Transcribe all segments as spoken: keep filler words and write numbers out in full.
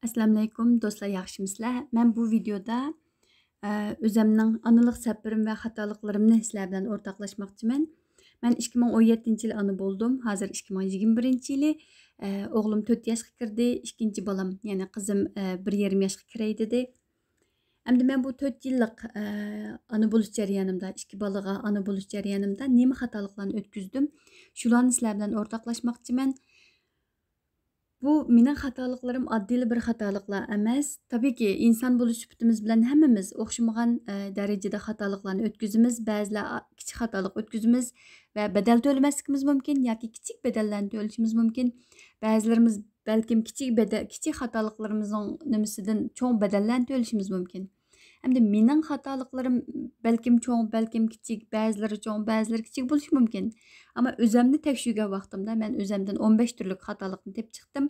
ئەسسالامۇئەلەيكۇم دوستلار، ياخشىمۇسىلەر؟ مەن بۇ ۋىدېيودا، ئە، ئۆزەمنىڭ ئانىلىق سەپىرىم ۋە خاتالىقلىرىمنى سىلەر بىلەن ئورتاقلاشماقچىمەن. مەن ئىككى مىڭ ئون يەتتىنچى يىلى ئانا بولدۇم. ھازىر ئىككى مىڭ يىگىرمە بىرىنچى يىلى، ئە، ئوغلۇم تۆت ياشقا كىردى، ئىككىنچى بالام، يەنى قىزىم، ئە، بىر يېرىم ياشقا كىرەي دېدى. ئەمدى مەن بۇ تۆت يىللىق، ئە، ئانا بولۇش جەريانىمدا، ئىككى بالىغا ئانا بولۇش جەريانىمدا نېمە خاتالىقلارنى ئۆتكۈزدۈم، شۇلارنى سىلەر بىلەن ئورتاقلاشماقچىمەن. بۇ مېنىڭ خاتالىقلىرىم ئاددىيلا بىر خاتالىقلار ئەمەس. تەبىئىيكى، ئىنسان بولۇش سۈپىتىمىز بىلەن ھەممىمىز ئوخشىمىغان، ئە، دەرىجىدە خاتالىقلارنى ئۆتكۈزىمىز. بەزىلەر ئا-، كىچىك خاتالىق ئۆتكۈزىمىز ۋە بەدەل تۆلىمەسلىكىمىز مۇمكىن ياكى كىچىك بەدەللەرنى تۆلىشىمىز مۇمكىن. بەزىلىرىمىز بەلكىم كىچىك بەدە-، كىچىك خاتالىقلىرىمىزنىڭ نېمىسىدىن چوڭ بەدەللەرنى تۆلىشىمىز مۇمكىن. ئەمدى مېنىڭ خاتالىقلىرىم بەلكىم چوڭ، بەلكىم كىچىك، بەزىلىرى چوڭ، بەزىلىرى كىچىك بولۇشى مۇمكىن. ئەمما ئۆزەمنى تەكشۈرگەن ۋاقتىمدا مەن ئۆزەمدىن ئون بەش تۈرلۈك خاتالىقنى تېپىپ چىقتىم.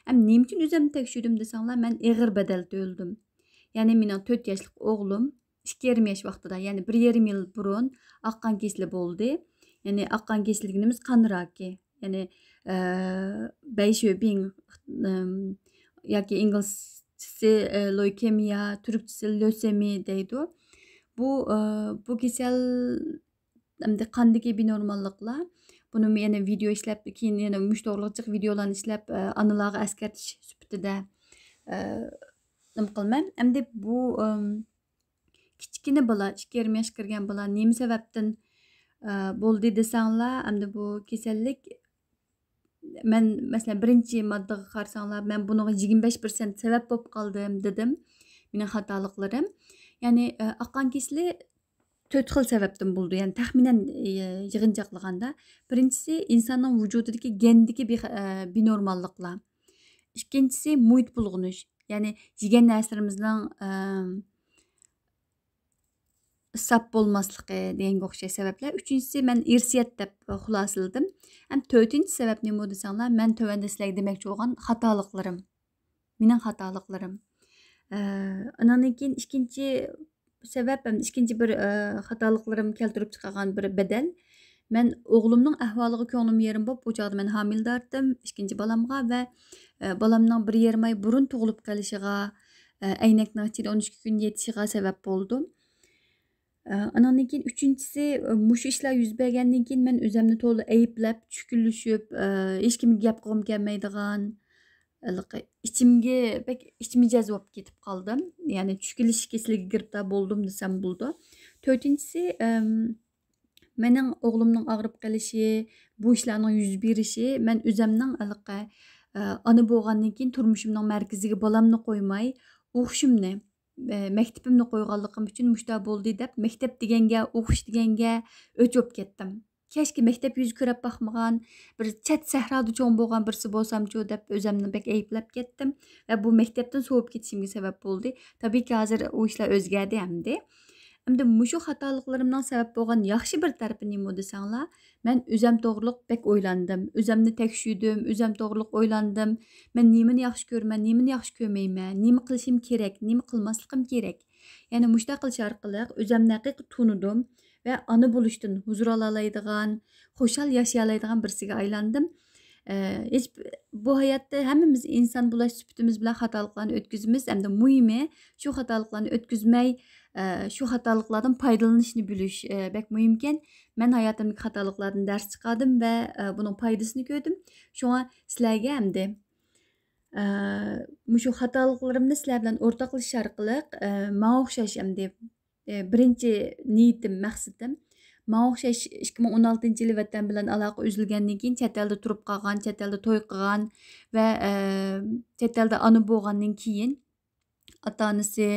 ئەمدى نېمە ئۈچۈن ئۆزەمنى تەكشۈردۈم دېسەڭلار، مەن ئېغىر بەدەل تۆلىدىم. يەنى مېنىڭ تۆت ياشلىق ئوغلۇم ئىككى يېرىم ياش ۋاقتىدا، يەنى بىر يېرىم يىل بۇرۇن ئاق قان كېسىلى بولدى. يەنى ئاق قان كېسىلى دېگىنىمىز قان راكى. يەنى، ئە، بەيشۆبىڭ، ئىم، ياكى ئىنگلىزچىسى، ئە، لويكېمىيە، تۈركچىسى لۆسېمىيە دەيدۇ. بۇ، ئە، بۇ كېسەل ئەمدى قاندىكى بىنورماللىقلار. بۇنىمۇ يەنە ۋىدېو ئىشلەپ، كېيىن يەنە مۇشۇ توغرىلىق جىق ۋىدېئولارنى ئىشلەپ، ئە، ئانىلارغا ئەسكەرتىش سۈپىتىدە، ئە، نېمە قىلىمەن. ئەمدى بۇ، ئىم، كىچىككىنە بالا، ئىككى يېرىم ياشقا كىرگەن بالا نېمە سەۋەبتىن، ئە، بولدى دېسەڭلار، ئەمدى بۇ كېسەللىك، مەن، مەسىلەن، بىرىنچى ماددىغا قارىساڭلار، مەن بۇنىڭغا يىگىرمە بەش پىرسەنت سەۋەب بولۇپ قالدىم دېدىم. مېنىڭ خاتالىقلىرىم. يەنى، ئە، ئاق قان كېسىلى تۆت خىل سەۋەبتىن بولىدۇ. يەنى تەخمىنەن، ئە، يىغىنچاقلىغاندا، بىرىنچىسى ئىنساننىڭ ۋۇجۇدىدىكى گەندىكى بىخ-، ئە، بىنورماللىقلار. ئىككىنچىسى مۇھىت بۇلغىنىش. يەنى يېگەن نەرسىلىرىمىزنىڭ، ئە، ساپ بولماسلىقى دېگەنگە ئوخشاش سەۋەبلەر. ئۈچىنچىسى، مەن ئىرسىيەت دەپ خۇلاسىلىدىم. ھەم تۆتىنچى سەۋەب نېمە دېسەڭلار، مەن تۆۋەندە سىلەرگە دېمەكچى بولغان خاتالىقلىرىم. مېنىڭ خاتالىقلىرىم. ئە، ئانىڭدىن كېيىن ئىككىنچى سەۋەب، ھەم ئىككىنچى بىر، ئە، خاتالىقلىرىم كەلتۈرۈپ چىقارغان بىر بەدەل. مەن ئوغلۇمنىڭ ئەھۋالىغا كۆڭلۈم يېرىم بوپ، بۇ چاغدا مەن ھامىلىدار ئىدىم، ئىككىنچى بالامغا ۋە، ئە، بالامنىڭ بىر يېرىم ئاي بۇرۇن تۇغۇلۇپ قېلىشىغا، ئە، ئەينەكنىڭ ئىچىدە ئون ئىككى كۈن يېتىشىغا سەۋەب بولدۇم. ئە، ئانىڭدىن كېيىن ئۈچىنچىسى، ئە، مۇشۇ ئىشلار يۈز بەرگەندىن كېيىن مەن ئۆزەمنى تولا ئەيىبلەپ، چۈشكۈنلىشىپ، ئە، ھېچكىمگە گەپ قىلغۇم كەلمەيدىغان، ھېلىقى ئىچىمگە بەك ئىچ مىجەز بولۇپ كېتىپ قالدىم. يەنى چۈشكۈنلىشىش كېسىلىگە گىرىپتار بولدۇم دېسەم بولىدۇ. تۆتىنچىسى، ئەم، مېنىڭ ئوغلۇمنىڭ ئاغرىپ قېلىشى، بۇ ئىشلارنىڭ يۈز بېرىشى، مەن ئۆزەمنىڭ ھېلىقى، ئە، ئانا بولغاندىن كېيىن تۇرمۇشۇمنىڭ مەركىزىگە بالامنى قويماي، ئوقۇشۇمنى، ئە، مەكتىپىمنى قويغانلىقىم ئۈچۈن مۇشۇنداق بولدى دەپ، مەكتەپ دېگەنگە، ئوقۇش دېگەنگە ئۆچ بولۇپ كەتتىم. كەچكە مەكتەپ يۈزى كۆرۈپ باقمىغان، بىر چەت سەھرادا چوڭ بولغان بىرسى بولسامچۇ دەپ ئۆزەمنى بەك ئەيىبلەپ كەتتىم ۋە بۇ مەكتەپتىن سوۋۇپ كېتىشىمگە سەۋەب بولدى. تەبىئىيكى، ھازىر ئۇ ئىشلار ئۆزگەردى ئەمدى. ئەمدى مۇشۇ خاتالىقلىرىمنىڭ سەۋەب بولغان ياخشى بىر تەرىپى نېمە دېسەڭلار، مەن ئۆزەم توغرۇلۇق بەك ئويلاندىم. ئۆزەمنى تەكشۈردۈم، ئۆزەم توغرۇلۇق ئويلاندىم. مەن نېمىنى ياخشى كۆرىمەن، نېمىنى ياخشى كۆرمەيمەن، نېمە قىلىشىم كېرەك، نېمە قىلماسلىقىم كېرەك. يەنى مۇشۇنداق قىلىش ئارقىلىق ئۆزەمنى ھەقىقىي تونۇدۇم ۋە ئانا بولۇشتىن ھۇزۇر ئالالايدىغان، خۇشال ياشىيالايدىغان بىرسىگە ئايلاندىم. ئە، ھېچ، بۇ ھاياتتا ھەممىمىز ئىنسان بولۇش سۈپىتىمىز بىلەن خاتالىقلارنى ئۆتكۈزىمىز. ئەمدى مۇھىمى شۇ خاتالىقلارنى ئۆتكۈزمەي، ئە، شۇ خاتالىقلاردىن پايدىلىنىشنى بىلىش، ئە، بەك مۇھىمكەن. مەن ھاياتىمدىكى خاتالىقلاردىن دەرس چىقاردىم ۋە، ئە، بۇنىڭ پايدىسىنى كۆردۈم. شۇڭا سىلەرگە ئەمدى، ئە، مۇشۇ خاتالىقلىرىمنى سىلەر بىلەن ئورتاقلىشىش ئارقىلىق، ئە، ماڭا ئوخشاش ئەمدى، ئە، بىرىنچى نىيىتىم، مەقسىتىم، ماڭا ئوخشاش ئىككى مىڭ ئون ئالتىنچى يىلى ۋەتەن بىلەن ئالاقە ئۈزۈلگەندىن كېيىن، چەت ئەلدە تۇرۇپ قالغان، چەت ئەلدە توي قىلغان ۋە، ئە، چەت ئەلدە ئانا بولغاندىن كېيىن، ئاتا-ئانىسى،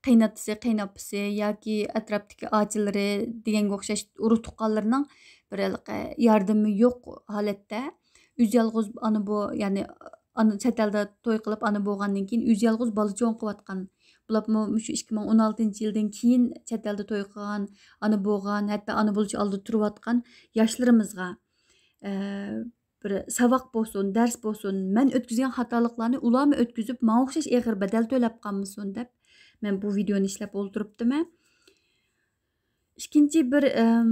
قېيىنئاتىسى، قېيىنئاپىسى ياكى ئەتراپتىكى ئاچىلىرى دېگەنگە ئوخشاش ئۇرۇق-تۇغقانلىرىنىڭ بىر ھېلىقى ياردىمى يوق ھالەتتە، ئۆزى يالغۇز ئانا بو-، يەنى ئانا، چەت ئەلدە توي قىلىپ ئانا بولغاندىن كېيىن، ئۆزى يالغۇز بالا چوڭ قىلىۋاتقان، بولۇپمۇ مۇشۇ ئىككى مىڭ ئون ئالتىنچى يىلدىن كېيىن چەت ئەلدە توي قىلغان، ئانا بولغان، ھەتتا ئانا بولۇش ئالدىدا تۇرۇۋاتقان ياشلىرىمىزغا، ئە، بىر ساۋاق بولسۇن، دەرس بولسۇن، مەن ئۆتكۈزگەن خاتالىقلارنى ئۇلارمۇ ئۆتكۈزۈپ، ماڭا ئوخشاش ئېغىر بەدەل تۆلەپ قالمىسۇن دەپ، مەن بۇ ۋىدېئونى ئىشلەپ ئولتۇرۇپتىمەن. ئىككىنچى بىر، ئەم،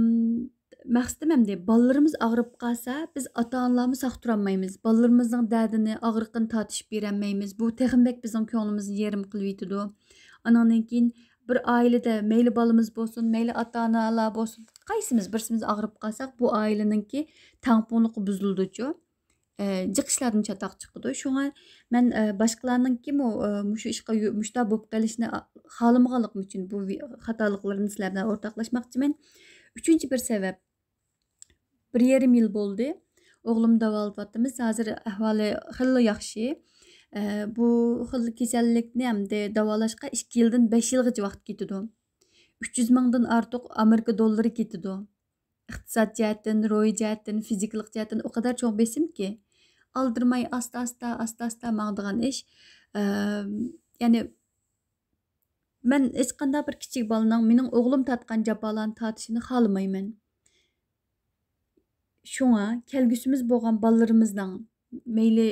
مەقسىتىم ئەمدى، بالىلىرىمىز ئاغرىپ قالسا، بىز ئاتا-ئانىلارمۇ ساقتۇرالمايمىز. بالىلىرىمىزنىڭ دەردىنى، ئاغرىقىنى تارتىشىپ بېرەلمەيمىز. بۇ تېخىمۇ بەك بىزنىڭ كۆڭلىمىزنى يېرىم قىلىۋېتىدۇ. ئانىڭدىن كېيىن بىر ئائىلىدە مەيلى بالىمىز بولسۇن، مەيلى ئاتا-ئانىلار بولسۇن، قايسىمىز بىرسىمىز ئاغرىپ قالساق، بۇ ئائىلىنىڭكى تەڭپۇڭلۇقى بۇزۇلىدۇچۇ. ئە، جىق ئىشلاردىن چاتاق چىقىدۇ. شۇڭا مەن، ئە، باشقىلارنىڭكىمۇ، ئە، مۇشۇ ئىشقا يو-، مۇشۇنداق بولۇپ قېلىشىنى، ئا، خالىمىغانلىقىم ئۈچۈن بۇ ۋى-، خاتالىقلىرىمنى سىلەر بىلەن ئورتاقلاشماقچىمەن. ئۈچىنچى بىر سەۋەب، بىر يېرىم يىل بولدى. ئوغلۇمنى داۋالىتىۋاتىمىز. ھازىر ئەھۋالى خېلىلا ياخشى. ئە، بۇ خىل كېسەللىكنى ئەمدى داۋالاشقا ئىككى يىلدىن بەش يىلغىچە ۋاقىت كېتىدۇ. ئۈچ يۈز مىڭدىن ئارتۇق ئامېرىكا دوللىرى كېتىدۇ. ئىقتىساد جەھەتتىن، روھىي جەھەتتىن، فىزىكىلىق جەھەتتىن ئۇ قەدەر چوڭ بېسىمكى، ئالدىرىماي ئاستا-ئاستا، ئاستا-ئاستا ماڭىدىغان ئىش. ئەم، يەنى مەن ھېچقانداق بىر كىچىك بالىنىڭ مېنىڭ ئوغلۇم تارتقان جاپالارنى تارتىشىنى خالىمايمەن. شۇڭا كەلگۈسىمىز بولغان بالىلىرىمىزنىڭ مەيلى،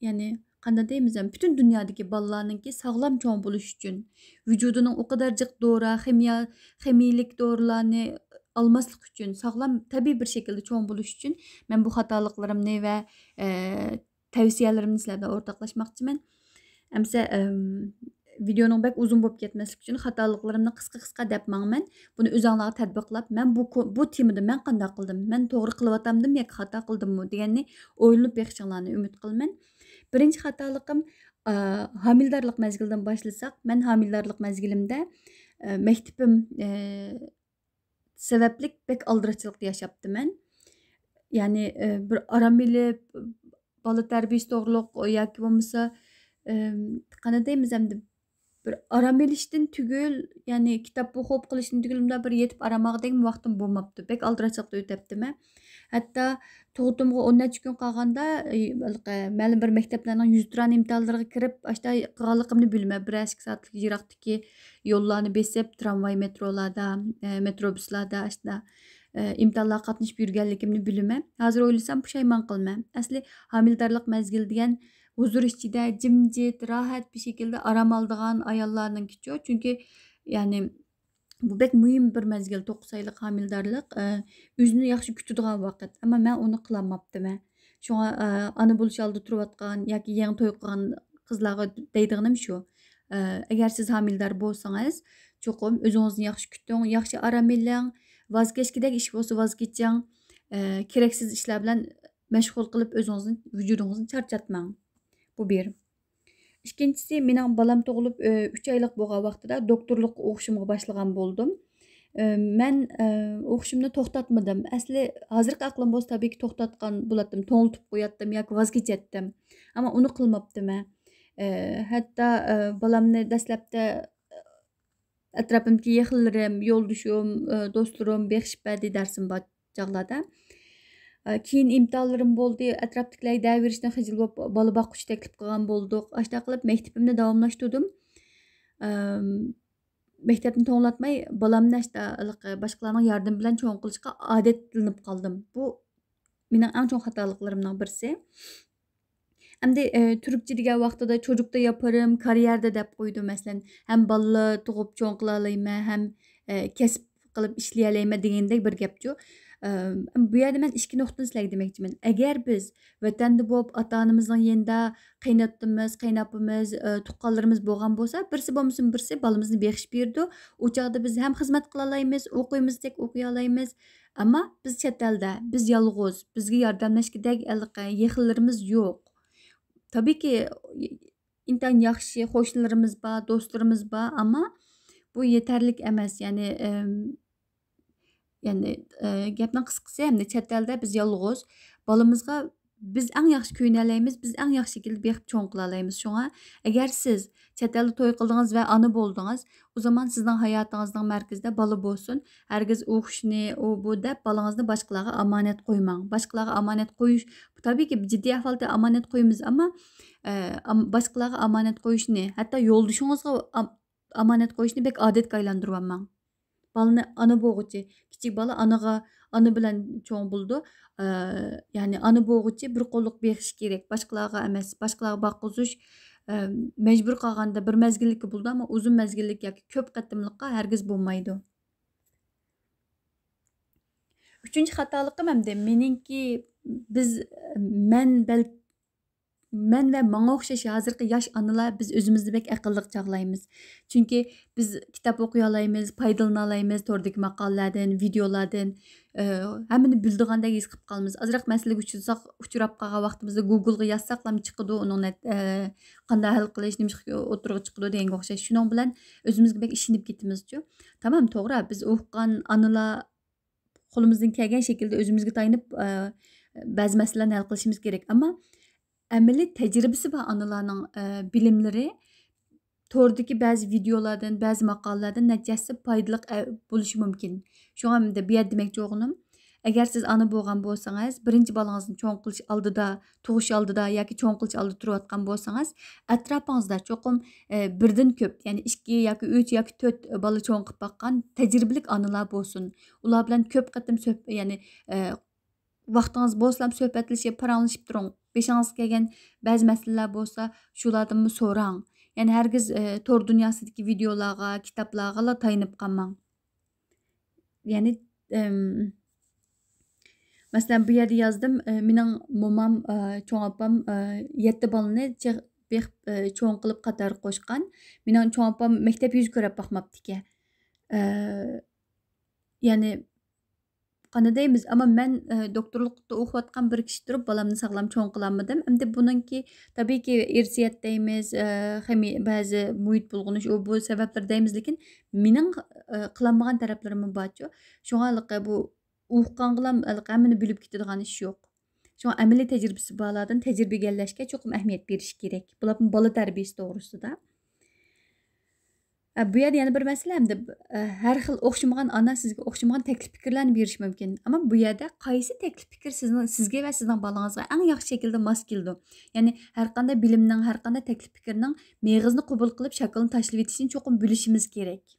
يەنى قانداق دەيمىز، پۈتۈن دۇنيادىكى بالىلارنىڭكى ساغلام چوڭ بولۇش ئۈچۈن، ۋۇجۇدىنىڭ ئۇ قەدەر جىق دورا، خىمىيە، خىمىيىلىك دورىلارنى ئالماسلىق ئۈچۈن، ساغلام، تەبىئىي بىر شەكىلدە چوڭ بولۇش ئۈچۈن مەن بۇ خاتالىقلىرىمنى ۋە، ئە، تەۋسىيەلىرىمنى سىلەر بىلەن ئورتاقلاشماقچىمەن. ئەمسە، ئەم، ۋىدېئونىڭ بەك ئۇزۇن بولۇپ كەتمەسلىكى ئۈچۈن خاتالىقلىرىمنى قىسقا-قىسقا دەپ ماڭىمەن. بۇنى ئۆزۈڭلارغا تەتبىقلاپ، مەن بۇ كو-، بۇ تېمىدا مەن قانداق قىلدىم؟ مەن توغرا قىلىۋاتامدىم ياكى خاتا قىلدىممۇ دېگەننى ئويلىنىپ بېقىشىڭلارنى ئۈمىد قىلىمەن. بىرىنچى خاتالىقىم، ئا، ھامىلىدارلىق مەزگىلىدىن باشلىساق، مەن ھامىلىدارلىق مەزگىلىمدە، ئە، مەكتىپىم، ئە، سەۋەبلىك بەك ئالدىراشچىلىقتا ياشاپتىمەن. يەنى، ئە، بىر ئارام ئېلىپ، بالا تەربىيەسى توغرۇلۇق ياكى بولمىسا، ئەم، قانداق دەيمىز ئەمدى، بىر ئارام ئېلىشتىن تۈگۈل، يەنى كىتاب ئوقۇپ قېلىشتىن تۈگۈل، مۇنداق بىر يېتىپ ئارام ئالغۇدەكمۇ ۋاقتىم بولماپتۇ. بەك ئالدىراشچىلىقتا ئۆتەپتىمەن. ھەتتا تۇغۇتۇمغا ئون نەچچە كۈن قالغاندا، ئى، ھېلىقى مەلۇم بىر مەكتەپلەرنىڭ يۈزتۇرا ئىمتىھانلىرىغا كىرىپ، ئاشتا قىلغانلىقىمنى بىلىمەن. بىرەر ئىككى سائەتلىك يىراقتىكى يوللارنى بېسىپ، ترامۋاي، مېترولاردا، ئە، مېتروبۇسلاردا ئاشتا، ئە، ئىمتىھانلارغا قاتنىشىپ يۈرگەنلىكىمنى بىلىمەن. ھازىر ئويلىسام پۇشايمان قىلىمەن. ئەسلى ھامىلىدارلىق مەزگىلى دېگەن ھۇزۇر ئىچىدە جىمجىت، راھەت بىر شەكىلدە ئارام ئالىدىغان ئاياللارنىڭكىچۇ. چۈنكى، يەنى، بۇ بەك مۇھىم بىر مەزگىل، توققۇز ئايلىق ھامىلىدارلىق، ئە، ئۆزىنى ياخشى كۈتىدىغان ۋاقىت. ئەمما مەن ئۇنى قىلالماپتىمەن. شۇڭا، ئە، ئانا بولۇش ئالدىدا تۇرۇۋاتقان ياكى يېڭى توي قىلغان قىزلارغا دەيدىغىنىم شۇ. ئە، ئەگەر سىز ھامىلىدار بولسىڭىز، چوقۇم ئۆزىڭىزنى ياخشى كۈتۈڭ، ياخشى ئارام ئېلىڭ، ۋاز كەچكۈدەك ئىش بولسا ۋاز كېچىڭ، ئە، كېرەكسىز ئىشلار بىلەن مەشغۇل قىلىپ ئۆزىڭىزنى، ۋۇجۇدىڭىزنى چارچاتماڭ. بۇ بىر. ئىككىنچىسى، مېنىڭ بالام تۇغۇلۇپ، ئۈچ ئايلىق بولغان ۋاقتىدا دوختۇرلۇققا ئوقۇشۇمغا باشلىغان بولدۇم. مەن ئوقۇشۇمنى توختاتمىدىم. ئەسلى ھازىرقى ئەقلىم بولسا، تەبىئىيكى، توختاتقان بولاتتىم، توڭلىتىپ قوياتتىم ياكى ۋاز كېچەتتىم. ئەمما ئۇنى قىلماپتىمەن. ھەتتا بالامنى دەسلەپتە ئەتراپىمدىكى يېقىنلىرىم، يولدىشىم، ئە، دوستلىرىم بېقىشىپ بەردى دەرسىم بار چاغلاردا. ئە، كېيىن ئىمتىھانلىرىم بولدى، ئەتراپتىكىلەرگە دەۋېرىشتىن خىجىل بولۇپ، بالا باققۇچى تەكلىپ قىلغان بولدۇق. ئاشۇنداق قىلىپ مەكتىپىمنى داۋاملاشتۇردۇم. ئەم، مەكتەپنى توڭلاتماي، بالامنى ئاشتا-، ھېلىقى باشقىلارنىڭ ياردىمى بىلەن چوڭ قىلىشقا ئادەتلىنىپ قالدىم. بۇ مېنىڭ ئەڭ چوڭ خاتالىقلىرىمنىڭ بىرسى. ئەمدى، ئە، تۈركچە دېگەن ۋاقتىدا «çocukta yaparım», «kariyer»de دەپ قويىدۇ، مەسىلەن، ھەم بالىلار تۇغۇپ چوڭ قىلالايمەن، ھەم، ئە، كەسىپ قىلىپ ئىشلىيەلەيمەن دېگەندەك بىر گەپچۇ. ئە، بۇ يەردە مەن ئىككى نۇقتىنى سىلەرگە دېمەكچىمەن. ئەگەر بىز ۋەتەندە بولۇپ، ئاتا-ئانىمىزنىڭ يېنىدا قېيىنئاتىمىز، قېيىنئاپىمىز، ئە، تۇغقانلىرىمىز بولغان بولسا، بىرسى بولمىسۇن بىرسى بالىمىزنى بېقىشىپ بېرىدۇ. ئۇ چاغدا بىز ھەم خىزمەت قىلالايمىز، ئوقۇيمىز دېسەك ئوقۇيالايمىز. ئەمما بىز چەت ئەلدە، بىز يالغۇز، بىزگە ياردەملەشكۈدەك ھېلىقى يېقىنلىرىمىز يوق. تەبىئىيكى، ئىنتايىن ياخشى قوشنىلىرىمىز بار، دوستلىرىمىز بار، ئەمما بۇ يېتەرلىك ئەمەس. يەنى، ئەم، يەنى، ئە، گەپنىڭ قىسقىسى، ئەمدى چەت ئەلدە بىز يالغۇز. بالىمىزغا بىز ئەڭ ياخشى كۆيۈنەلەيمىز، بىز ئەڭ ياخشى شەكىلدە بېقىپ چوڭ قىلالايمىز. شۇڭا، ئەگەر سىز چەت ئەلدە توي قىلدىڭىز ۋە ئانا بولدىڭىز، ئۇ زامان سىزنىڭ ھاياتىڭىزنىڭ مەركىزىدە بالا بولسۇن. ھەرگىز ئۇ خۇشنى، ئۇ بۇ دەپ بالىڭىزنى باشقىلارغا ئامانەت قويماڭ. باشقىلارغا ئامانەت قويۇش، تەبىئىيكى، جىددىي ئەھۋالدا ئامانەت قويىمىز، ئەمما، ئە، ئام-، باشقىلارغا ئامانەت قويۇشنى، ھەتتا يولدىشىڭىزغا ئام-، ئامانەت قويۇشنى بەك ئادەتكە ئايلاندۇرۇۋالماڭ. بالىنى ئانا بولغۇچى، كىچىك بالا ئانىغا، ئانا بىلەن چوڭ بولىدۇ. ئە، يەنى ئانا بولغۇچى بىر قوللۇق بېقىش كېرەك، باشقىلارغا ئەمەس. باشقىلارغا باققۇزۇش، ئە، مەجبۇر قالغاندا بىر مەزگىللىككە بولىدۇ، ئەمما ئۇزۇن مەزگىللىك ياكى كۆپ قېتىملىققا ھەرگىز بولمايدۇ. ئۈچىنچى خاتالىقىم ئەمدى مېنىڭكى، بىز، مەن بەل-، مەن ۋە ماڭا ئوخشاش ھازىرقى ياش ئانىلار، بىز ئۆزىمىزنى بەك ئەقىللىق چاغلايمىز. چۈنكى بىز كىتاب ئوقۇيالايمىز، پايدىلىنالايمىز توردىكى ماقالىلەردىن، ۋىدېئولاردىن، ئە، ھەممىنى بىلىدىغاندەك ھېس قىلىپ قالىمىز. ئازراق مەسىلىگە ئۇچرىساق، ئۇچراپ قالغان ۋاقتىمىزدا گوگلغا يازساقلا چىقىدۇ، ئۇنىڭ نەت-، ئە، قانداق ھەل قىلىش، نېمە ئىش ئوتتۇرىغا چىقىدۇ دېگەنگە ئوخشاش. شۇنىڭ بىلەن ئۆزىمىزگە بەك ئىشىنىپ كېتىمىزچۇ. تامام، توغرا، بىز ئوقۇغان ئانىلار قولىمىزدىن كەلگەن شەكىلدە ئۆزىمىزگە تايىنىپ، ئە، بەزى مەسىلىلەرنى ھەل قىلىشىمىز كېرەك. ئەمما ئەمەلىي تەجرىبىسى بار ئانىلارنىڭ، ئە، بىلىملىرى توردىكى بەزى ۋىدېئولاردىن، بەزى ماقالىلەردىن نەچچە ھەسسە پايدىلىق، ئە، بولۇشى مۇمكىن. شۇڭا بۇ يەردە دېمەكچى بولغىنىم، ئەگەر سىز ئانا بولغان بولسىڭىز، بىرىنچى بالىڭىزنى چوڭ قىلىش ئالدىدا، تۇغۇش ئالدىدا ياكى چوڭ قىلىش ئالدىدا تۇرۇۋاتقان بولسىڭىز، ئەتراپىڭىزدا چوقۇم، ئە، بىردىن كۆپ، يەنى ئىككى ياكى ئۈچ ياكى تۆت بالا چوڭ قىلىپ باققان تەجرىبىلىك ئانىلار بولسۇن. ئۇلار بىلەن كۆپ قېتىم سۆھ-، يەنى، ئە، ۋاقتىڭىز بولسىلا سۆھبەتلىشىپ، پاراڭلىشىپ تۇرۇڭ. بېشىڭىزغا كەلگەن بەزى مەسىلىلەر بولسا، شۇلاردىنمۇ سوراڭ. يەنى ھەرگىز، ئە، تور دۇنياسىدىكى ۋىدېئولارغا، كىتابلارغىلا تايىنىپ قالماڭ. يەنى، ئەم، مەسىلەن، بۇ يەردە يازدىم، ئە، مېنىڭ مومام، ئە، چوڭ ئاپام، ئە، يەتتە بالىنى چىغ-، بېقىپ، ئە، چوڭ قىلىپ قاتارغا قوشقان. مېنىڭ چوڭ ئاپام مەكتەپ يۈز كۆرۈپ باقماپتىكەن. ئە، يەنى، قانداق دەيمىز، ئەمما مەن، ئە، دوكتورلۇقتا ئوقۇۋاتقان بىر كىشى تۇرۇپ، بالامنى ساغلام چوڭ قىلالمىدىم. ئەمدى بۇنىڭكى، تەبىئىيكى، ئىرسىيەت دەيمىز، ئە، خىمىي-، بەزى مۇھىت بۇلغىنىش، ئۇ بۇ سەۋەبلىرى دەيمىز، لېكىن مېنىڭ، ئە، قىلالمىغان تەرەپلىرىممۇ بارچۇ. شۇڭا ھېلىقى بۇ ئۇققانغىلا ھېلىقى ھەممىنى بىلىپ كېتىدىغان ئىش يوق. شۇڭا ئەمەلىي تەجرىبىسى بارلاردىن تەجرىبە ئىگىلەشكە چوقۇم ئەھمىيەت بېرىش كېرەك. بولۇپمۇ بالا تەربىيەسى توغرىسىدا. ئە، بۇ يەردە يەنە بىر مەسىلە ھەمدە، ئە، ھەر خىل ئوخشىمىغان ئانا سىزگە ئوخشىمىغان تەكلىپ پىكىرلەرنى بېرىشى مۇمكىن. ئەمما بۇ يەردە قايسى تەكلىپ پىكىر سىزنىڭ، سىزگە ۋە سىزنىڭ بالىڭىزغا ئەڭ ياخشى شەكىلدە ماس كېلىدۇ؟ يەنى ھەر قانداق بىلىمنىڭ، ھەر قانداق تەكلىپ پىكىرنىڭ مېغىزنى قوبۇل قىلىپ شاكىلىنى تاشلىۋېتىشىنى چوقۇم بىلىشىمىز كېرەك.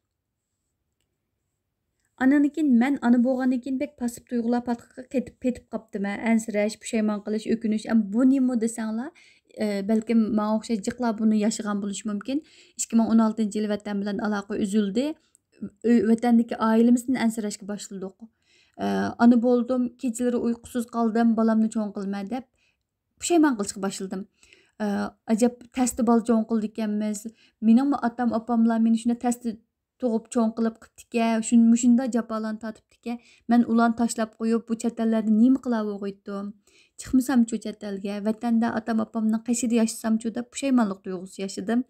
ئاندىن كېيىن مەن ئانا بولغاندىن كېيىن بەك پاسسىپ تۇيغۇلار پاتقىقىغا قېتىپ، پېتىپ قاپتىمەن. ئەنسىرەش، پۇشايمان قىلىش، ئۆكۈنۈش. ئەمما بۇ نېمە دېسەڭلار، ئە، بەلكىم ماڭا ئوخشاش جىقلار بۇنى ياشىغان بولۇشى مۇمكىن. ئىككى مىڭ ئون ئالتىنچى يىلى ۋەتەن بىلەن ئالاقە ئۈزۈلدى. ئۆي، ۋەتەندىكى ئائىلىمىزدىن ئەنسىرەشكە باشلىدۇق. ئە، ئانا بولدۇم، كېچىلىرى ئۇيقۇسىز قالدىم، بالامنى چوڭ قىلىمەن دەپ پۇشايمان قىلىشقا باشلىدىم. ئە، ئەجەب تەستە بالا چوڭ قىلىدىكەنمىز. مېنىڭمۇ ئاتام، ئاپاملار مېنى شۇنداق تەستە تۇغۇپ چوڭ قىلىپ قىپتىكەن، شۇن-، مۇشۇنداق جاپالارنى تارتىپتىكەن. مەن ئۇلارنى تاشلاپ قويۇپ، بۇ چەت ئەللەردە نېمە قىلاۋۇغۇيتتۇم؟ چىقمىسامچۇ چەت ئەلگە؟ ۋەتەندە ئاتام-ئاپامنىڭ قېشىدا ياشىسامچۇ دەپ پۇشايمانلىق تۇيغۇسى ياشىدىم.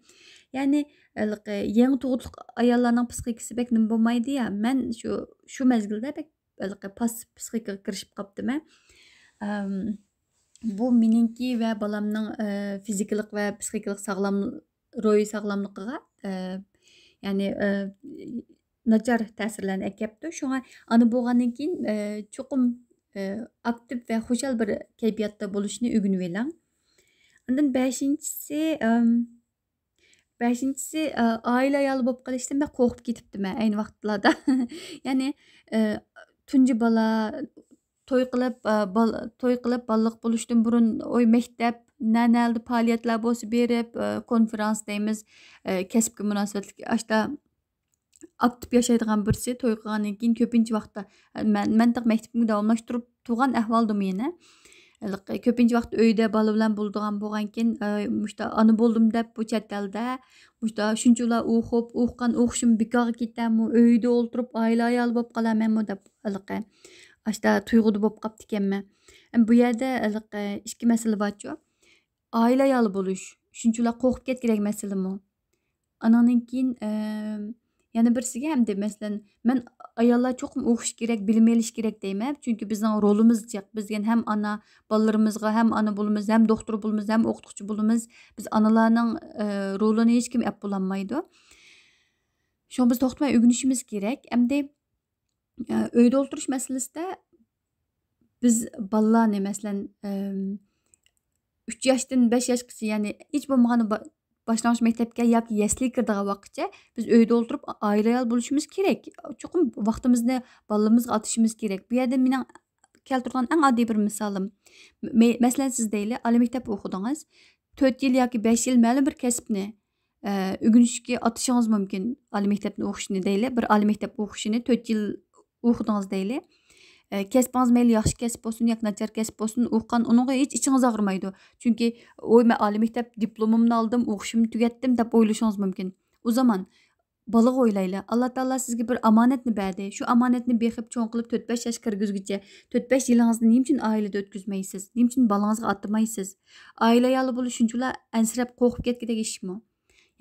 يەنى، ھېلىقى يېڭى تۇغۇتلۇق ئاياللارنىڭ پىسخىكىسى بەك نېمە بولمايدۇ يا. مەن شۇ، شۇ مەزگىلدە بەك ھېلىقى پاسسىپ پىسخىكىغا كىرىشىپ قاپتىمەن. ئەم، بۇ مېنىڭكى ۋە بالامنىڭ، ئە، فىزىكىلىق ۋە پىسخىكىلىق ساغلام، روھىي ساغلاملىقىغا، ئە، يەنى، ئە، ناچار تەسىرلەرنى ئەكەپتۇ. شۇڭا ئانا بولغاندىن كېيىن، ئە، چوقۇم، ئە، ئاكتىپ ۋە خۇشال بىر كەيپىياتتا بولۇشنى ئۆگىنىۋېلىڭ. ئاندىن بەشىنچىسى، ئەم، بەشىنچىسى، ئە، ئائىلە ئايالى بولۇپ قېلىشتىن بەك قورقۇپ كېتىپتىمەن ئەينى ۋاقىتلاردا. يەنى، ئە، تۇنجى بالا، توي قىلىپ، ئە، بال-، توي قىلىپ بالىلىق بولۇشتىن بۇرۇن، ئوي، مەكتەپ، نە-، نەلەردە پائالىيەتلەر بولسا بېرىپ، ئە، كونفېرانس دەيمىز، ئە، كەسىپكە مۇناسىۋەتلىك ئاشتا ئاكتىپ ياشايدىغان بىرسى توي قىلغاندىن كېيىن كۆپىنچە ۋاقىتتا، مەن، مەن تېخى مەكتىپىمنى داۋاملاشتۇرۇپ تۇرغان ئەھۋالدىمۇ يەنە. ھېلىقى كۆپىنچە ۋاقىت ئۆيدە بالا بىلەن بولىدىغان بولغانكىن، ئە، مۇشتا ئانا بولدۇم دەپ بۇ چەت ئەلدە، مۇشتا شۇنچىۋالا ئۇقۇپ، ئۇققان ئۇقۇشۇم بىكارغا كېتەرمۇ، ئۆيدە ئولتۇرۇپ ئائىلە ئايالى بولۇپ قالارمەنمۇ دەپ ھېلىقى ئاشتا تۇيغۇدا بولۇپ قاپتىكەنمەن. ئەمما بۇ يەردە ھېلىقى ئىككى مەسىلە بارچۇ. ئائىلە ئايالى بولۇش شۇنچىۋالا قورقۇپ كەتكۈدەك مەسىلىمۇ. ئانىڭدىن كېيىن، ئەم، يەنە بىرسىگە ئەمدى، مەسىلەن، مەن ئاياللار چوقۇم ئوقۇشى كېرەك، بىلىم ئېلىشى كېرەك دەيمەن. چۈنكى بىزنىڭ رولىمىز جىق. بىز دېگەن ھەم ئانا، بالىلىرىمىزغا ھەم ئانا بولىمىز، ھەم دوختۇر بولىمىز، ھەم ئوقۇتقۇچى بولىمىز. بىز ئانىلارنىڭ، ئە، رولىنى ھېچكىم ئەپ بولالمايدۇ. شۇڭا بىز توختىماي ئۆگىنىشىمىز كېرەك. ئەمدى ئە، ئۆيدە ئولتۇرۇش مەسىلىسىدە بىز بالىلارنى، مەسىلەن، ئەم، ئۈچ ياشتىن بەش ياشقىچە، يەنى ھېچ بولمىغاندا با-، باشلانغۇچ مەكتەپكە ياكى يەسلىگە كىرىدىغان ۋاقىتقىچە بىز ئۆيدە ئولتۇرۇپ ئا-، ئائىلە ئايال بولۇشىمىز كېرەك. چوقۇم ۋاقتىمىزنى بالىلىرىمىزغا ئاتىشىمىز كېرەك. بۇ يەردە مېنىڭ كەلتۈرىدىغان ئەڭ ئاددىي بىر مىسالىم. مە-، مەسىلەن، سىز دەيلى، ئالىي مەكتەپ ئوقۇدىڭىز. تۆت يىل ياكى بەش يىل مەلۇم بىر كەسىپنى، ئە، ئۆگىنىشكە ئاتىشىڭىز مۇمكىن. ئالىي مەكتەپنى ئوقۇشنى دەيلى، بىر ئالىي مەكتەپ ئوقۇشىنى تۆت يىل ئوقۇدىڭىز دەيلى. ئە، كەسپىڭىز مەيلى ياخشى كەسىپ بولسۇن ياكى ناچار كەسىپ بولسۇن، ئوقۇغان ئۇنىڭغا ھېچ ئىچىڭىز ئاغرىمايدۇ. چۈنكى، «ۋوي، مەن ئالىي مەكتەپ دىپلومۇمنى ئالدىم، ئوقۇشۇمنى تۈگەتتىم» دەپ ئويلىشىڭىز مۇمكىن. ئۇ زامان بالىغا ئويلايلى، ئاللا تائالا سىزگە بىر ئامانەتنى بەردى. شۇ ئامانەتنى بېقىپ چوڭ قىلىپ تۆت بەش ياشقا كىرگۈزگۈچە، تۆت بەش يىلىڭىزنى نېمە ئۈچۈن ئائىلىدە ئۆتكۈزمەيسىز؟ نېمە ئۈچۈن بالىڭىزغا ئاتىمايسىز؟ ئائىلە ئايالى بولۇش شۇنچىۋالا ئەنسىرەپ قورقۇپ كەتكۈدەك ئىشمۇ؟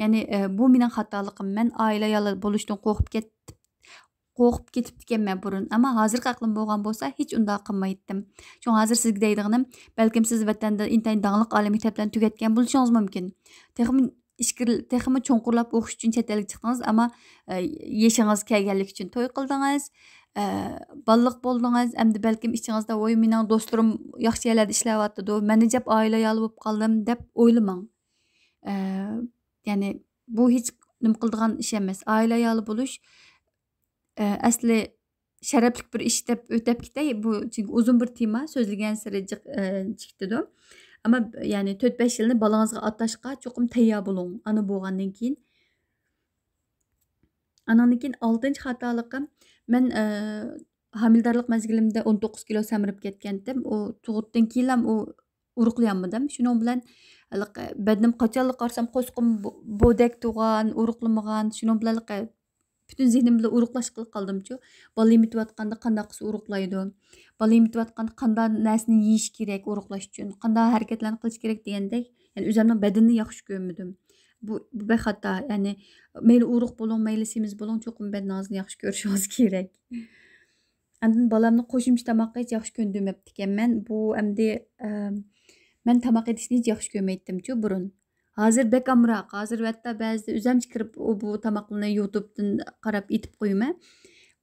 يەنى، ئە، بۇ مېنىڭ خاتالىقىم. مەن ئائىلە ئايالى بولۇشتىن قورقۇپ كەتتىم. قورقۇپ كېتىپتىكەنمەن بۇرۇن. ئەمما ھازىرقى ئەقلىم بولغان بولسا، ھېچ ئۇنداق قىلمايتتىم. شۇڭا ھازىر سىزگە دەيدىغىنىم، بەلكىم سىز ۋەتەندە ئىنتايىن داڭلىق ئالىي مەكتەپلەرنى تۈگەتكەن بولۇشىڭىز مۇمكىن. تېخىمۇ ئىچكىرى، تېخىمۇ چوڭقۇرلاپ ئوقۇش ئۈچۈن چەت ئەلگە چىقتىڭىز، ئەمما، ئە، يېشىڭىز كەلگەنلىكى ئۈچۈن توي قىلدىڭىز، ئە، بالىلىق بولدىڭىز. ئەمدى بەلكىم ئىچىڭىزدە، «ۋوي، مېنىڭ دوستلىرىم ياخشى يەرلەردە ئىشلەۋاتىدۇ، مەن ئەجەب ئائىلە ئايالى بولۇپ قالدىم» دەپ ئويلىماڭ. ئە، يەنى بۇ ھېچ نېمە قىلىدىغان ئىش ئەمەس. ئائىلە ئايالى بولۇش، ئە، ئەسلى شەرەپلىك بىر ئىش دەپ ئۆتەپ كېتەي. بۇ چۈنكى ئۇزۇن بىر تېما، سۆزلىگەنسېرى جىق، ئە، جىكتىدۇ. ئەمما، يەنى تۆت بەش يىلنى بالىڭىزغا ئاتاشقا چوقۇم تەييار بولۇڭ، ئانا بولغاندىن كېيىن. ئانىڭدىن كېيىن ئالتىنچى خاتالىقىم، مەن، ئە، ھامىلىدارلىق مەزگىلىمدە ئون توققۇز كىلو سەمرىپ كەتكەنتىم. ئۇ تۇغۇتتىن كېيىنلام ئۇ ئورۇقلىيالمىدىم. شۇنىڭ بىلەن ھېلىقى بەدىنىم قاچانلا قارىسام قورسىقىم بو-، بودەك تۇغان، ئورۇقلىمىغان. شۇنىڭ بىلەن ھېلىقى پۈتۈن زېھنىم بىلەن ئورۇقلاشقىلى قالدىمچۇ. بالا يېمىتىۋاتقاندا قانداق قىلسا ئورۇقلايدۇ؟ بالا يېمىتىۋاتقاندا قانداق نەرسىنى يېيىش كېرەك ئورۇقلاش ئۈچۈن؟ قانداق ھەرىكەتلەرنى قىلىش كېرەك دېگەندەك، يەنى ئۆزۈمنىڭ بەدىنىنى ياخشى كۆرمىدىم. بۇ، بۇ بەك خاتا. يەنى مەيلى ئورۇق بولۇڭ، مەيلى سېمىز بولۇڭ، چوقۇم بەدىنىڭىزنى ياخشى كۆرۈشىڭىز كېرەك. ئاندىن بالامنى قوشۇمچە تاماققا ھېچ ياخشى كۆندۈرمەپتىكەنمەن. بۇ ئەمدى، ئەم، مەن تاماق ئېتىشنى ھېچ ياخشى كۆرمەيتتىمچۇ بۇرۇن. ھازىر بەك ئامراق. ھازىر ھەتتا بەزىدە ئۆزۈمچە كىرىپ، ئۇ، بۇ تاماقنى يۇتۇبتىن قاراپ ئېتىپ قويىمەن.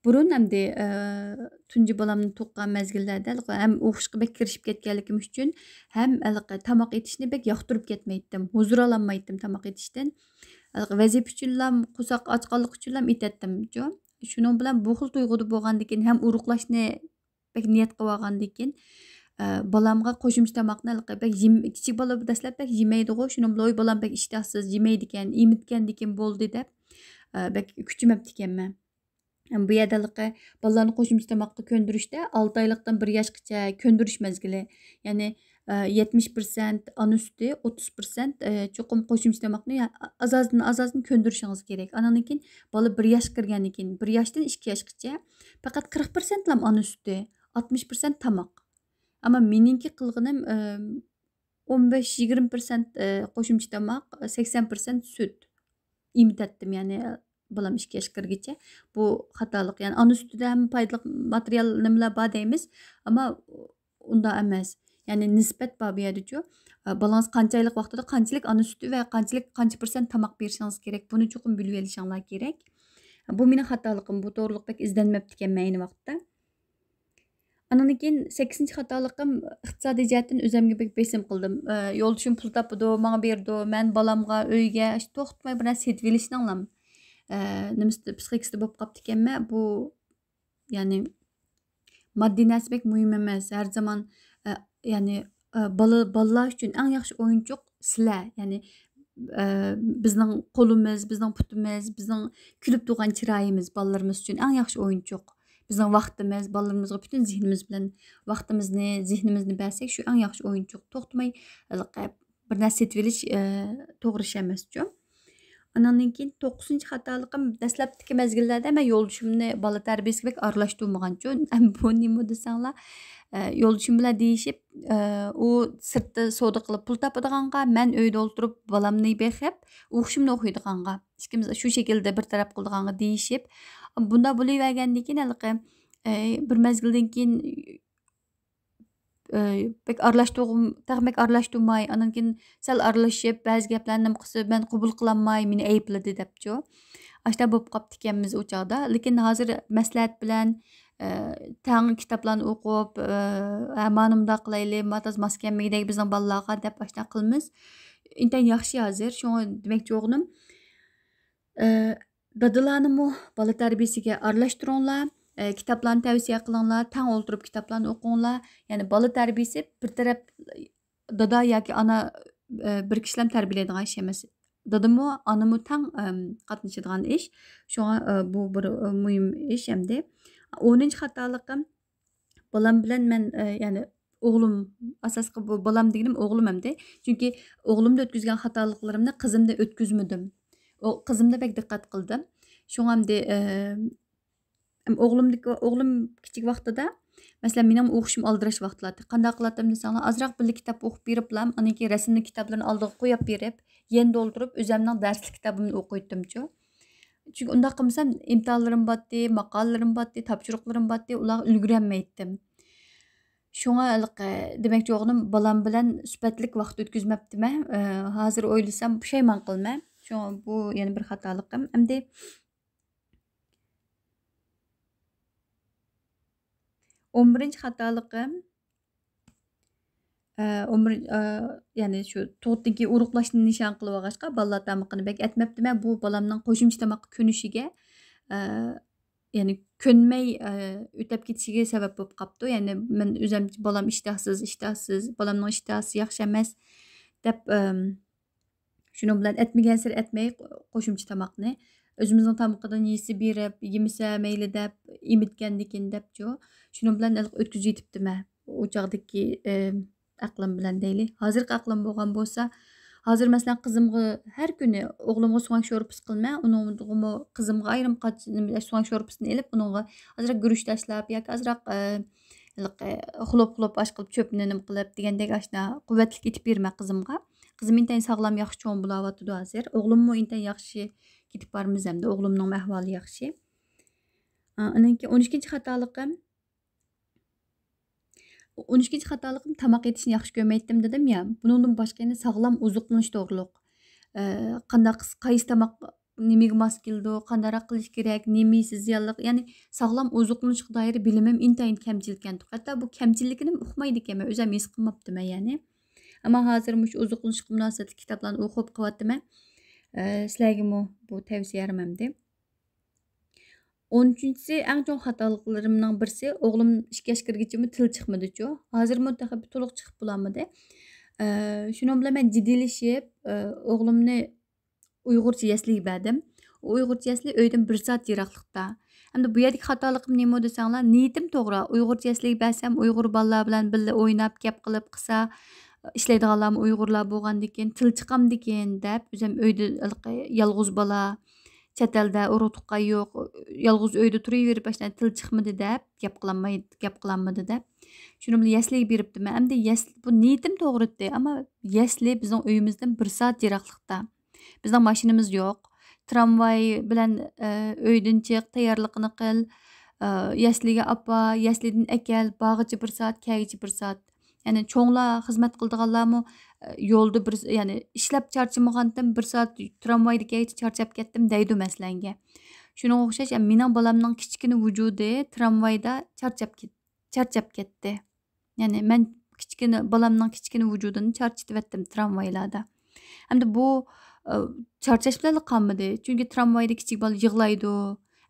بۇرۇن ئەمدى، ئە، تۇنجى بالامنى تۇغقان مەزگىللەردە ھەم ئوقۇشقا بەك كىرىشىپ كەتكەنلىكىم ئۈچۈن، ھەم ھېلىقى تاماق ئېتىشنى بەك ياقتۇرۇپ كەتمەيتتىم. ھۇزۇر ئالالمايتتىم تاماق ئېتىشتىن. ھېلىقى ۋەزىپە ئۈچۈنلا، قورساق ئاچقانلىقى ئۈچۈنلا ئېتەتتىمچۇ. شۇنىڭ بىلەن بۇ خىل تۇيغۇدا بولغاندىكىن ھەم ئورۇقلاشنى بەك نىيەت قىلىۋالغاندىكىن، ئە، بالامغا قوشۇمچە تاماقنى ھېلىقى بەك يېم-، كىچىك بالا دەسلەپ بەك يېمەيدىغۇ، شۇنىڭ بىلەن، «ۋوي، بالام بەك ئىشتىھاسىز، يېمەيدىكەن، ئېمىتكەندىكىن بولدى» دەپ، ئە، بەك كۈچىمەپتىكەنمەن. بۇ يەردە ھېلىقى بالىلارنى قوشۇمچە تاماققا كۆندۈرۈشتە ئالتە ئايلىقتىن بىر ياشقىچە كۆندۈرۈش مەزگىلى. يەنى، ئە، يەتمىش پىرسەنت ئانا سۈتى، ئوتتۇز پىرسەنت، ئە، چوقۇم قوشۇمچە تاماقنى ئا-، ئازازدىن ئازازدىن كۆندۈرۈشىڭىز كېرەك. ئانىڭدىن كېيىن بالا بىر ياشقا كىرگەندىن كېيىن، بىر ياشتىن ئىككى ياشقىچە پەقەت قىرىق پىرسەنتلا ئانا سۈتى، ئاتمىش پىرسەنت تاماق. ئەمما مېنىڭكى قىلغىنىم، ئە، ئون بەش يىگىرمە پىرسەنت، ئە، قوشۇمچە تاماق، سەكسەن پىرسەنت سۈت ئېمىتەتتىم، يەنى بالام ئىككى ياشقا كىرگىچە. بۇ خاتالىق. يەنى ئانا سۈتىدە ھەممە پايدىلىق ماتېرىيال نېمىلەر بار دەيمىز، ئەمما ئۇنداق ئەمەس. يەنى نىسبەت بار بۇ يەردىچۇ. ئە، بالىڭىز قانچە ئايلىق ۋاقتىدا قانچىلىك ئانا سۈتى ۋە قانچىلىك، قانچە پىرسەنت تاماق بېرىشىڭىز كېرەك، بۇنى چوقۇم بىلىۋېلىشىڭلار كېرەك. بۇ مېنىڭ خاتالىقىم، بۇ توغرۇلۇق بەك ئىزدەنمەپتىكەنمەن ئەينى ۋاقىتتا. ئانىڭدىن كېيىن سەككىزىنچى خاتالىقىم، ئىقتىسادىي جەھەتتىن ئۆزۈمگە بەك بېسىم قىلدىم. ئە، يولدىشىم پۇل تاپىدۇ، ماڭا بېرىدۇ، مەن بالامغا، ئۆيگە توختىماي بىر نەرسە سېتىۋېلىشنىڭلام، ئە، نېمىسىدە، پسىخىكىسىدا بولۇپ قاپتىكەنمەن. بۇ، يەنى، ماددىي نەرسە بەك مۇھىم ئەمەس. ھەر زامان، ئە، يەنى، ئە، بالا-، بالىلار ئۈچۈن ئەڭ ياخشى ئويۇنچۇق سىلەر. يەنى، ئە، بىزنىڭ قولىمىز، بىزنىڭ پۇتىمىز، بىزنىڭ كۈلۈپ تۇرغان چىرايىمىز بالىلىرىمىز ئۈچۈن ئەڭ ياخشى ئويۇنچۇق. بىزنىڭ ۋاقتىمىز، بالىلىرىمىزغا پۈتۈن زېھنىمىز بىلەن ۋاقتىمىزنى، زېھنىمىزنى بەرسەك، شۇ ئەڭ ياخشى ئويۇنچۇق. توختىماي ھېلىقى بىر نەرسە سېتىۋېلىش، ئە، توغرا ئىش ئەمەسچۇ. ئاناندىن كېيىن توققۇزىنچى خاتالىقىم، دەسلەپتىكى مەزگىللەردە مەن يولدىشىمنى بالا تەربىيىسىگە بەك ئارىلاشتۇرمىغانچۇ. بۇ نېمە دېسەڭلار، ئە، يولدىشىم بىلەن دېيىشىپ، ئە، ئۇ سىرتتا سودا قىلىپ پۇل تاپىدىغانغا، مەن ئۆيدە ئولتۇرۇپ بالامنى بېقىپ، ئوقۇشۇمنى ئوقۇيدىغانغا، ئىككىمىز شۇ شەكىلدە بىر تەرەپ قىلىدىغانغا دېيىشىپ، بۇنداق بولۇۋەرگەندىن كېيىن ھېلىقى، ئە، بىر مەزگىلدىن كېيىن، ئە، بەك ئارىلاشتۇرغۇم-، تېخى بەك ئارىلاشتۇرماي، ئاندىن كېيىن سەل ئارىلىشىپ، بەزى گەپلەرنى نېمە قىلسا، مەن قوبۇل قىلالماي، مېنى ئەيىبلىدى دەپچۇ. ئاشۇنداق بولۇپ قاپتىكەنمىز ئۇ چاغدا. لېكىن ھازىر مەسلىھەت بىلەن، ئە، تەڭ كىتابلارنى ئوقۇپ، ئە، ھە، مانا مۇنداق قىلايلى، ما تازا ماس كەلمىگۈدەك بىزنىڭ بالىلارغا دەپ ئاشۇنداق قىلىمىز. ئىنتايىن ياخشى ھازىر. شۇڭا دېمەكچى بولغىنىم، ئە، دادىلارنىمۇ بالا تەربىيىسىگە ئارىلاشتۇرۇڭلار، ئە، كىتابلارنى تەۋسىيە قىلىڭلار، تەڭ ئولتۇرۇپ كىتابلارنى ئوقۇڭلار. يەنى بالا تەربىيىسى بىر تەرەپ دادا ياكى ئانا، ئە، بىر كىشىلەم تەربىيەلەيدىغان ئىش ئەمەس. دادىمۇ، ئانىمۇ تەڭ، ئەم، قاتنىشىدىغان ئىش. شۇڭا، ئە، بۇ بىر، ئە، مۇھىم ئىش ئەمدى. ئونىنچى خاتالىقىم، بالام بىلەن مەن، ئە، يەنى ئوغلۇم، ئاساسلىقى بۇ بالام دېگىنىم ئوغلۇم ئەمدى. چۈنكى ئوغلۇمدا ئۆتكۈزگەن خاتالىقلىرىمنى قىزىمدا ئۆتكۈزمىدىم. ئو-، قىزىمدا بەك دىققەت قىلدىم. شۇڭا ئەمدى، ئە، ئوغلۇمدىكى، ئوغلۇم كىچىك ۋاقتىدا، مەسىلەن، مېنىڭ ئوقۇشۇم ئالدىراش ۋاقىتلاردا قانداق قىلاتتىم دېسەڭلار، ئازراق بىللە كىتاب ئوقۇپ بېرىپلا، ئاندىن كېيىن رەسىملىك كىتابلىرىنى ئالدىغا قويۇپ بېرىپ، يەنە تولدۇرۇپ، ئۆزەمنىڭ دەرسلىك كىتابىمنى ئوقۇيتتىمچۇ. چۈنكى ئۇنداق قىلمىسام، ئىمتىھانلىرىم باتتى، ماقالىلىرىم باتتى، تاپشۇرۇقلىرىم باتتى، ئۇلارغا ئۈلگۈرەلمەيتتىم. شۇڭا ھېلىقى دېمەكچى بولغىنىم، بالام بىلەن سۈپەتلىك ۋاقىت ئۆتكۈزمەپتىمەن. ئە، ھازىر ئويلىسام، پۇشايمان قىلىمەن. شۇڭا بۇ يەنە بىر خاتالىقىم. ئەمدى ئون بىرىنچى خاتالىقىم، ئە، ئون بىر، ئە، يەنى شۇ تۇغۇتتىن كېيىن ئورۇقلاشنى نىشان قىلىۋالغاچقا، بالىلار تامىقىنى بەك ئەتمەپتىمەن. بۇ بالامنىڭ قوشۇمچە تاماققا كۆنۈشىگە، ئە، يەنى كۆنمەي، ئە، ئۆتەپ كېتىشىگە سەۋەب بولۇپ قاپتۇ. يەنى مەن ئۆزۈم بالام ئىشتىھاسىز، ئىشتىھاسىز، بالامنىڭ ئىشتىھاسى ياخشى ئەمەس دەپ، ئەم، شۇنىڭ بىلەن ئەتمىگەنسېرى ئەتمەي قوشۇمچە تاماقنى. ئۆزىمىزنىڭ تامىقىدىن يېسە بېرىپ، يېمىسە مەيلى دەپ، ئېمىتكەندىكىن دەپچۇ. شۇنىڭ بىلەن ھېلىقى ئۆتكۈزۈۋېتىپتىمەن. ئۇ چاغدىكى، ئە، ئەقلىم بىلەن دەيلى. ھازىرقى ئەقلىم بولغان بولسا، ھازىر مەسىلەن، قىزىمغا ھەر كۈنى ئوغلۇمغا سۆڭەك شورپىسى قىلىمەن، ئۇنىڭغىمۇ قىزىمغا ئايرىم قاچ-، نېمە، سۆڭەك شورپىسىنى ئېلىپ، ئۇنىڭغا ئازراق گۈرۈچ تاشلاپ ياكى ئازراق، ئە، ھېلىقى خۇلوپ-خۇلوپ ئاش قىلىپ، چۆپنى نېمە قىلىپ دېگەندەك ئاشۇنداق قۇۋۋەتلىك ئېتىپ بېرىمەن قىزىمغا. قىزىم ئىنتايىن ساغلام، ياخشى چوڭ بولاۋاتىدۇ ھازىر. ئوغلۇممۇ ئىنتايىن ياخشى كېتىپ بارىمىز ئەمدى، ئوغلۇمنىڭمۇ ئەھۋالى ياخشى. ئا، ئانىڭ كېيىن ئون ئىككىنچى خاتالىقىم، ئون ئىككىنچى خاتالىقىم تاماق يېتىشنى ياخشى كۆرمەيتتىم دېدىم يا. بۇنىڭدىن باشقا يەنە ساغلام ئوزۇقلىنىش توغرۇلۇق. ئە، قانداق، قايسى تاماق نېمىگە ماس كېلىدۇ، قانداقراق قىلىش كېرەك، نېمىسى زىيانلىق، يەنى ساغلام ئوزۇقلىنىشقا دائىر بىلىمىم ئىنتايىن كەمچىلكەنتۇق. ھەتتا بۇ كەمچىللىكىنىمۇ ئۇقمايدىكەنمەن، ئۆزۈم ھېس قىلماپتىمەن يەنى. ئەمما ھازىر مۇشۇ ئوزۇقلىنىشقا مۇناسىۋەتلىك كىتابلارنى ئوقۇپ قىلىۋاتىمەن. ئە، سىلەرگىمۇ بۇ تەۋسىيەم ئەمدى. ئون ئۈچىنچىسى، ئەڭ چوڭ خاتالىقلىرىمنىڭ بىرسى، ئوغلۇم ئىككى ياش كىرگىچىمۇ تىل چىقمىدىچۇ. ھازىرمۇ تېخى تولۇق چىقىپ بولالمىدى. ئە، شۇنىڭ بىلەن مەن جىددىيلىشىپ، ئە، ئوغلۇمنى ئۇيغۇرچە يەسلىگە بەردىم. ئۇ ئۇيغۇرچە يەسلى ئۆيدىن بىر سائەت يىراقلىقتا. ئەمدى بۇ يەردىكى خاتالىقىم نېمە دېسەڭلار، نىيىتىم توغرا. ئۇيغۇرچە يەسلىگە بەرسەم، ئۇيغۇر بالىلار بىلەن بىللە ئويناپ، گەپ قىلىپ قىلسا، ئىشلەيدىغانلارمۇ ئۇيغۇرلار بولغاندىكىن، تىل چىقامدىكىن دەپ، ئۆزۈم ئۆيدە ھېلىقى يالغۇز بالا، چەت ئەلدە ئۇرۇق-تۇغقان يوق، يالغۇز ئۆيدە تۇرۇۋېرىپ، ئاشۇنداق تىل چىقمىدى دەپ، گەپ قىلالماي-، گەپ قىلالمىدى دەپ. شۇنىڭ بىلەن يەسلىگە بېرىپتىمەن. ئەمدى يەس-، بۇ نىيىتىم توغرا ئىدى، ئەمما يەسلى بىزنىڭ ئۆيىمىزدىن بىر سائەت يىراقلىقتا. بىزنىڭ ماشىنىمىز يوق. ترامۋاي بىلەن، ئە، ئۆيدىن چىق، تەييارلىقىنى قىل، ئە، يەسلىگە ئاپار، يەسلىدىن ئەكەل، بارغىچە بىر سائەت، كەلگۈچە بىر سائەت. يەنى چوڭلار، خىزمەت قىلىدىغانلارمۇ، ئە، يولدا بىر، يەنى ئىشلەپ چارچىمىغانتىم، بىر سائەت ترامۋايدا كەلگۈچە چارچاپ كەتتىم دەيدۇ مەسىلەنگە. شۇنىڭغا ئوخشاش، يەنى مېنىڭ بالامنىڭ كىچىككىنە ۋۇجۇدى ترامۋايدا چارچاپ كېت-، چارچاپ كەتتى. يەنى مەن كىچىككىنە، بالامنىڭ كىچىككىنە ۋۇجۇدىنى چارچىتىۋەتتىم ترامۋايلاردا. ئەمدى بۇ، ئە، چارچاش بىلەنلا قالمىدى. چۈنكى ترامۋايدا كىچىك بالا يىغلايدۇ.